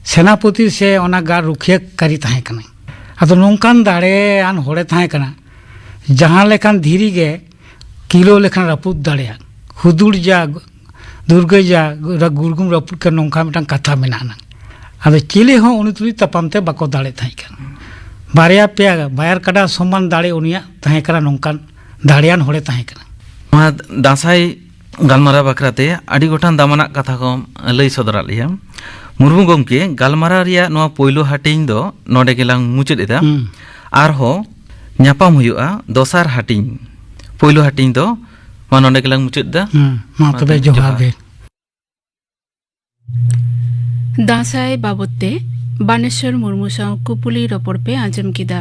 ᱥᱮᱱᱟᱯᱚᱛᱤ ᱥᱮ ᱚᱱᱟ ᱜᱟᱲ ᱨᱩᱠᱷᱤᱭᱟᱹᱠᱟᱹᱨᱤ ᱛᱟᱦᱮᱸ ᱠᱟᱱᱟᱭ᱾ ᱟᱫᱚ ᱱᱚᱝᱠᱟᱱ ᱫᱟᱲᱮᱭᱟᱱ ᱦᱚᱲᱮ ᱛᱟᱦᱮᱸ ᱠᱟᱱᱟ, ᱡᱟᱦᱟᱸ ᱞᱮᱠᱟᱱ ᱫᱷᱤᱨᱤ ᱜᱮ ᱠᱤᱞᱳ ᱞᱮᱠᱷᱟᱱ ᱨᱟᱹᱯᱩᱫ ᱫᱟᱲᱮᱭᱟᱜ, ᱦᱩᱫᱩᱲ ᱡᱟ, ᱫᱩᱨᱜᱟᱹ ᱡᱟ, ᱜᱩᱨᱜᱩᱢ ᱨᱟᱹᱯᱩᱫ ᱠᱟᱱ, ᱱᱚᱝᱠᱟ ᱢᱤᱫᱴᱟᱝ ᱠᱟᱛᱷᱟ ᱢᱮᱱᱟᱜ ᱟᱱᱟ᱾ ᱟᱫᱚ ᱪᱤᱞᱤ ᱦᱚᱸ ᱩᱱᱤ ᱛᱩᱞᱩᱡ ᱛᱟᱯᱟᱢ ᱛᱮ ᱵᱟᱠᱚ ᱫᱟᱲᱮ ᱛᱟᱦᱮᱸ ᱠᱟᱱᱟ᱾ ᱵᱟᱨᱭᱟ ᱯᱮᱭᱟ ᱵᱟᱭᱟᱨ ᱠᱟᱰᱟ ᱥᱚᱢᱟᱱ ᱫᱟᱲᱮ ᱩᱱᱤᱭᱟᱜ ᱛᱟᱦᱮᱸ ᱠᱟᱱᱟ, ᱱᱚᱝᱠᱟᱱ ᱫᱟᱲᱮᱭᱟᱱ ᱦᱚᱲᱮ ᱛᱟᱦᱮᱸ ᱠᱟᱱᱟ᱾ ᱱᱚᱣᱟ ᱫᱟᱸᱥᱟᱭ ᱜᱟᱞᱢᱟᱨᱟᱣ ᱵᱟᱠᱷᱨᱟ ᱛᱮ ᱟᱹᱰᱤ ᱜᱚᱴᱟᱝ ᱫᱟᱢᱟᱱᱟᱜ ᱠᱟᱛᱷᱟ ᱠᱚᱢ ᱞᱟᱹᱭ ᱥᱚᱫᱚᱨᱟᱫ ᱞᱮᱭᱟ᱾ ᱢᱩᱨᱢᱩ ᱜᱚᱢᱠᱮ, ᱜᱟᱞᱢᱟᱨᱟᱣ ᱨᱮᱭᱟᱜ ᱱᱚᱣᱟ ᱯᱳᱭᱞᱳ ᱦᱟᱹᱴᱤᱧ ᱫᱚ ᱱᱚᱰᱮ ᱜᱮᱞᱟᱝ ᱢᱩᱪᱟᱹᱫ ᱮᱫᱟ᱾ ᱦᱩᱸ᱾ ᱟᱨᱦᱚᱸ ᱧᱟᱯᱟᱢ ᱦᱩᱭᱩᱜᱼᱟ ᱫᱚᱥᱟᱨ ᱦᱟᱹᱴᱤᱧ᱾ ᱯᱳᱭᱞᱳ ᱦᱟᱹᱴᱤᱧ ᱫᱚ ᱢᱟ ᱱᱚᱰᱮ ᱜᱮᱞᱟᱝ ᱢᱩᱪᱟᱹᱫ ᱮᱫᱟ᱾ ᱦᱩᱸ, ᱢᱟ ᱢᱟ ᱛᱚᱵᱮ ᱛᱚᱵᱮ ᱡᱚᱦᱟᱨ ᱡᱚᱦᱟᱨ᱾ ᱜᱮ᱾ ᱫᱟᱸᱥᱟᱭ ᱵᱟᱵᱚᱫ ᱛᱮ ᱵᱟᱱᱮᱥᱚᱨ ᱢᱩᱨᱢᱩ ᱥᱟᱶ ᱠᱩᱯᱩᱞᱤ ᱨᱚᱯᱚᱲ ᱯᱮ ᱟᱸᱡᱚᱢ ᱠᱮᱫᱟ᱾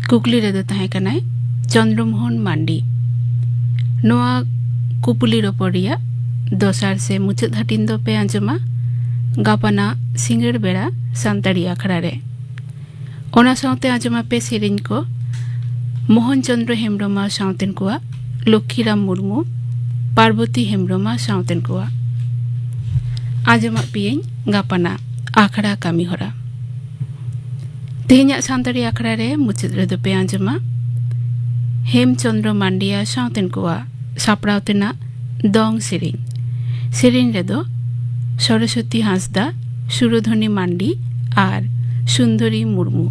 ᱠᱩᱠᱞᱤ ᱨᱮᱫᱚ ᱛᱟᱦᱮᱸ ᱠᱟᱱᱟᱭ ᱪᱚᱱᱫᱨᱚᱢᱳᱦᱚᱱ ᱢᱟᱱᱰᱤ᱾ ᱱᱚᱣᱟ ᱠᱩᱯᱩᱞᱤ ᱨᱚᱯᱚᱲ ᱨᱮᱭᱟᱜ ᱫᱚᱥᱟᱨ ᱥᱮ ᱢᱩᱪᱟᱹᱫ ᱦᱟᱹᱴᱤᱧ ᱫᱚ ᱯᱮ ᱟᱸᱡᱚᱢᱟ ᱜᱟᱯᱟᱱᱟᱜ ᱥᱤᱸᱜᱟᱹᱲ ᱵᱮᱲᱟ ᱥᱟᱱᱛᱟᱲᱤ ᱟᱠᱷᱲᱟ ᱨᱮ᱾ ᱚᱱᱟ ᱥᱟᱶᱛᱮ ᱟᱸᱡᱚᱢ ᱟᱯᱮ ᱥᱮᱨᱮᱧ ᱠᱚ ᱢᱳᱦᱚᱱ ᱪᱚᱸᱫᱽᱨᱚ ᱦᱮᱢᱵᱽᱨᱚᱢ ᱟᱨ ᱥᱟᱶᱛᱮᱱ ᱠᱚᱣᱟᱜ, ᱞᱚᱠᱠᱷᱤᱨᱟᱢ ᱢᱩᱨᱢᱩ, ᱯᱟᱨᱵᱚᱛᱤ ᱦᱮᱢᱵᱽᱨᱚᱢ ᱟᱨ ᱥᱟᱶᱛᱮᱱ ᱠᱚᱣᱟᱜ᱾ ᱟᱸᱡᱚᱢᱟᱜ ᱯᱮᱭᱟᱹᱧ ᱜᱟᱯᱟᱱᱟᱜ ᱟᱠᱷᱲᱟ ᱠᱟᱹᱢᱤ ᱦᱚᱨᱟ᱾ ᱛᱮᱦᱮᱧᱟᱜ ᱥᱟᱱᱛᱟᱲᱤ ᱟᱠᱷᱲᱟ ᱨᱮ ᱢᱩᱪᱟᱹᱫ ᱨᱮᱫᱚ ᱯᱮ ᱟᱸᱡᱚᱢᱟ ᱦᱮᱢ ᱪᱚᱸᱫᱽᱨᱚ ᱢᱟᱱᱰᱤ ᱟᱨ ᱥᱟᱶᱛᱮᱱ ᱠᱚᱣᱟᱜ ᱥᱟᱯᱲᱟᱣ ᱛᱮᱱᱟᱜ ᱫᱚᱝ ᱥᱮᱨᱮᱧ᱾ ᱥᱮᱨᱮᱧ ᱨᱮᱫᱚ ᱥᱚᱨᱚᱥᱚᱛᱤ ᱦᱟᱸᱥᱫᱟ, ᱥᱩᱨᱚᱫᱷᱚᱱᱤ ᱢᱟᱱᱰᱤ ᱟᱨ ᱥᱩᱱᱫᱚᱨᱤ ᱢᱩᱨᱢᱩ᱾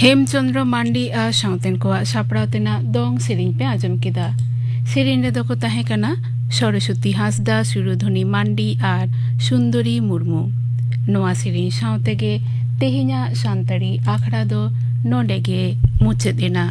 ᱮᱢ ᱪᱚᱸᱫᱽᱨᱚ ᱢᱟᱱᱰᱤ ᱟᱨ ᱥᱟᱶᱛᱮᱱ ᱠᱚᱣᱟᱜ ᱥᱟᱯᱲᱟᱣ ᱛᱮᱱᱟᱜ ᱫᱚᱝ ᱥᱮᱨᱮᱧ ᱯᱮ ᱟᱸᱡᱚᱢ ᱠᱮᱫᱟ᱾ ᱥᱮᱨᱮᱧ ᱨᱮᱫᱚ ᱠᱚ ᱛᱟᱦᱮᱸ ᱠᱟᱱᱟ ᱥᱚᱨᱚᱥᱚᱛᱤ ᱦᱟᱸᱥᱫᱟ, ᱥᱩᱨᱩᱫᱷᱚᱱᱤ ᱢᱟᱱᱰᱤ ᱟᱨ ᱥᱩᱱᱫᱚᱨᱤ ᱢᱩᱨᱢᱩ᱾ ᱱᱚᱣᱟ ᱥᱮᱨᱮᱧ ᱥᱟᱶ ᱛᱮᱜᱮ ᱛᱮᱦᱮᱧᱟᱜ ᱥᱟᱱᱛᱟᱲᱤ ᱟᱠᱷᱲᱟ ᱫᱚ ᱱᱚᱰᱮ ᱜᱮ ᱢᱩᱪᱟᱹᱫ ᱮᱱᱟ᱾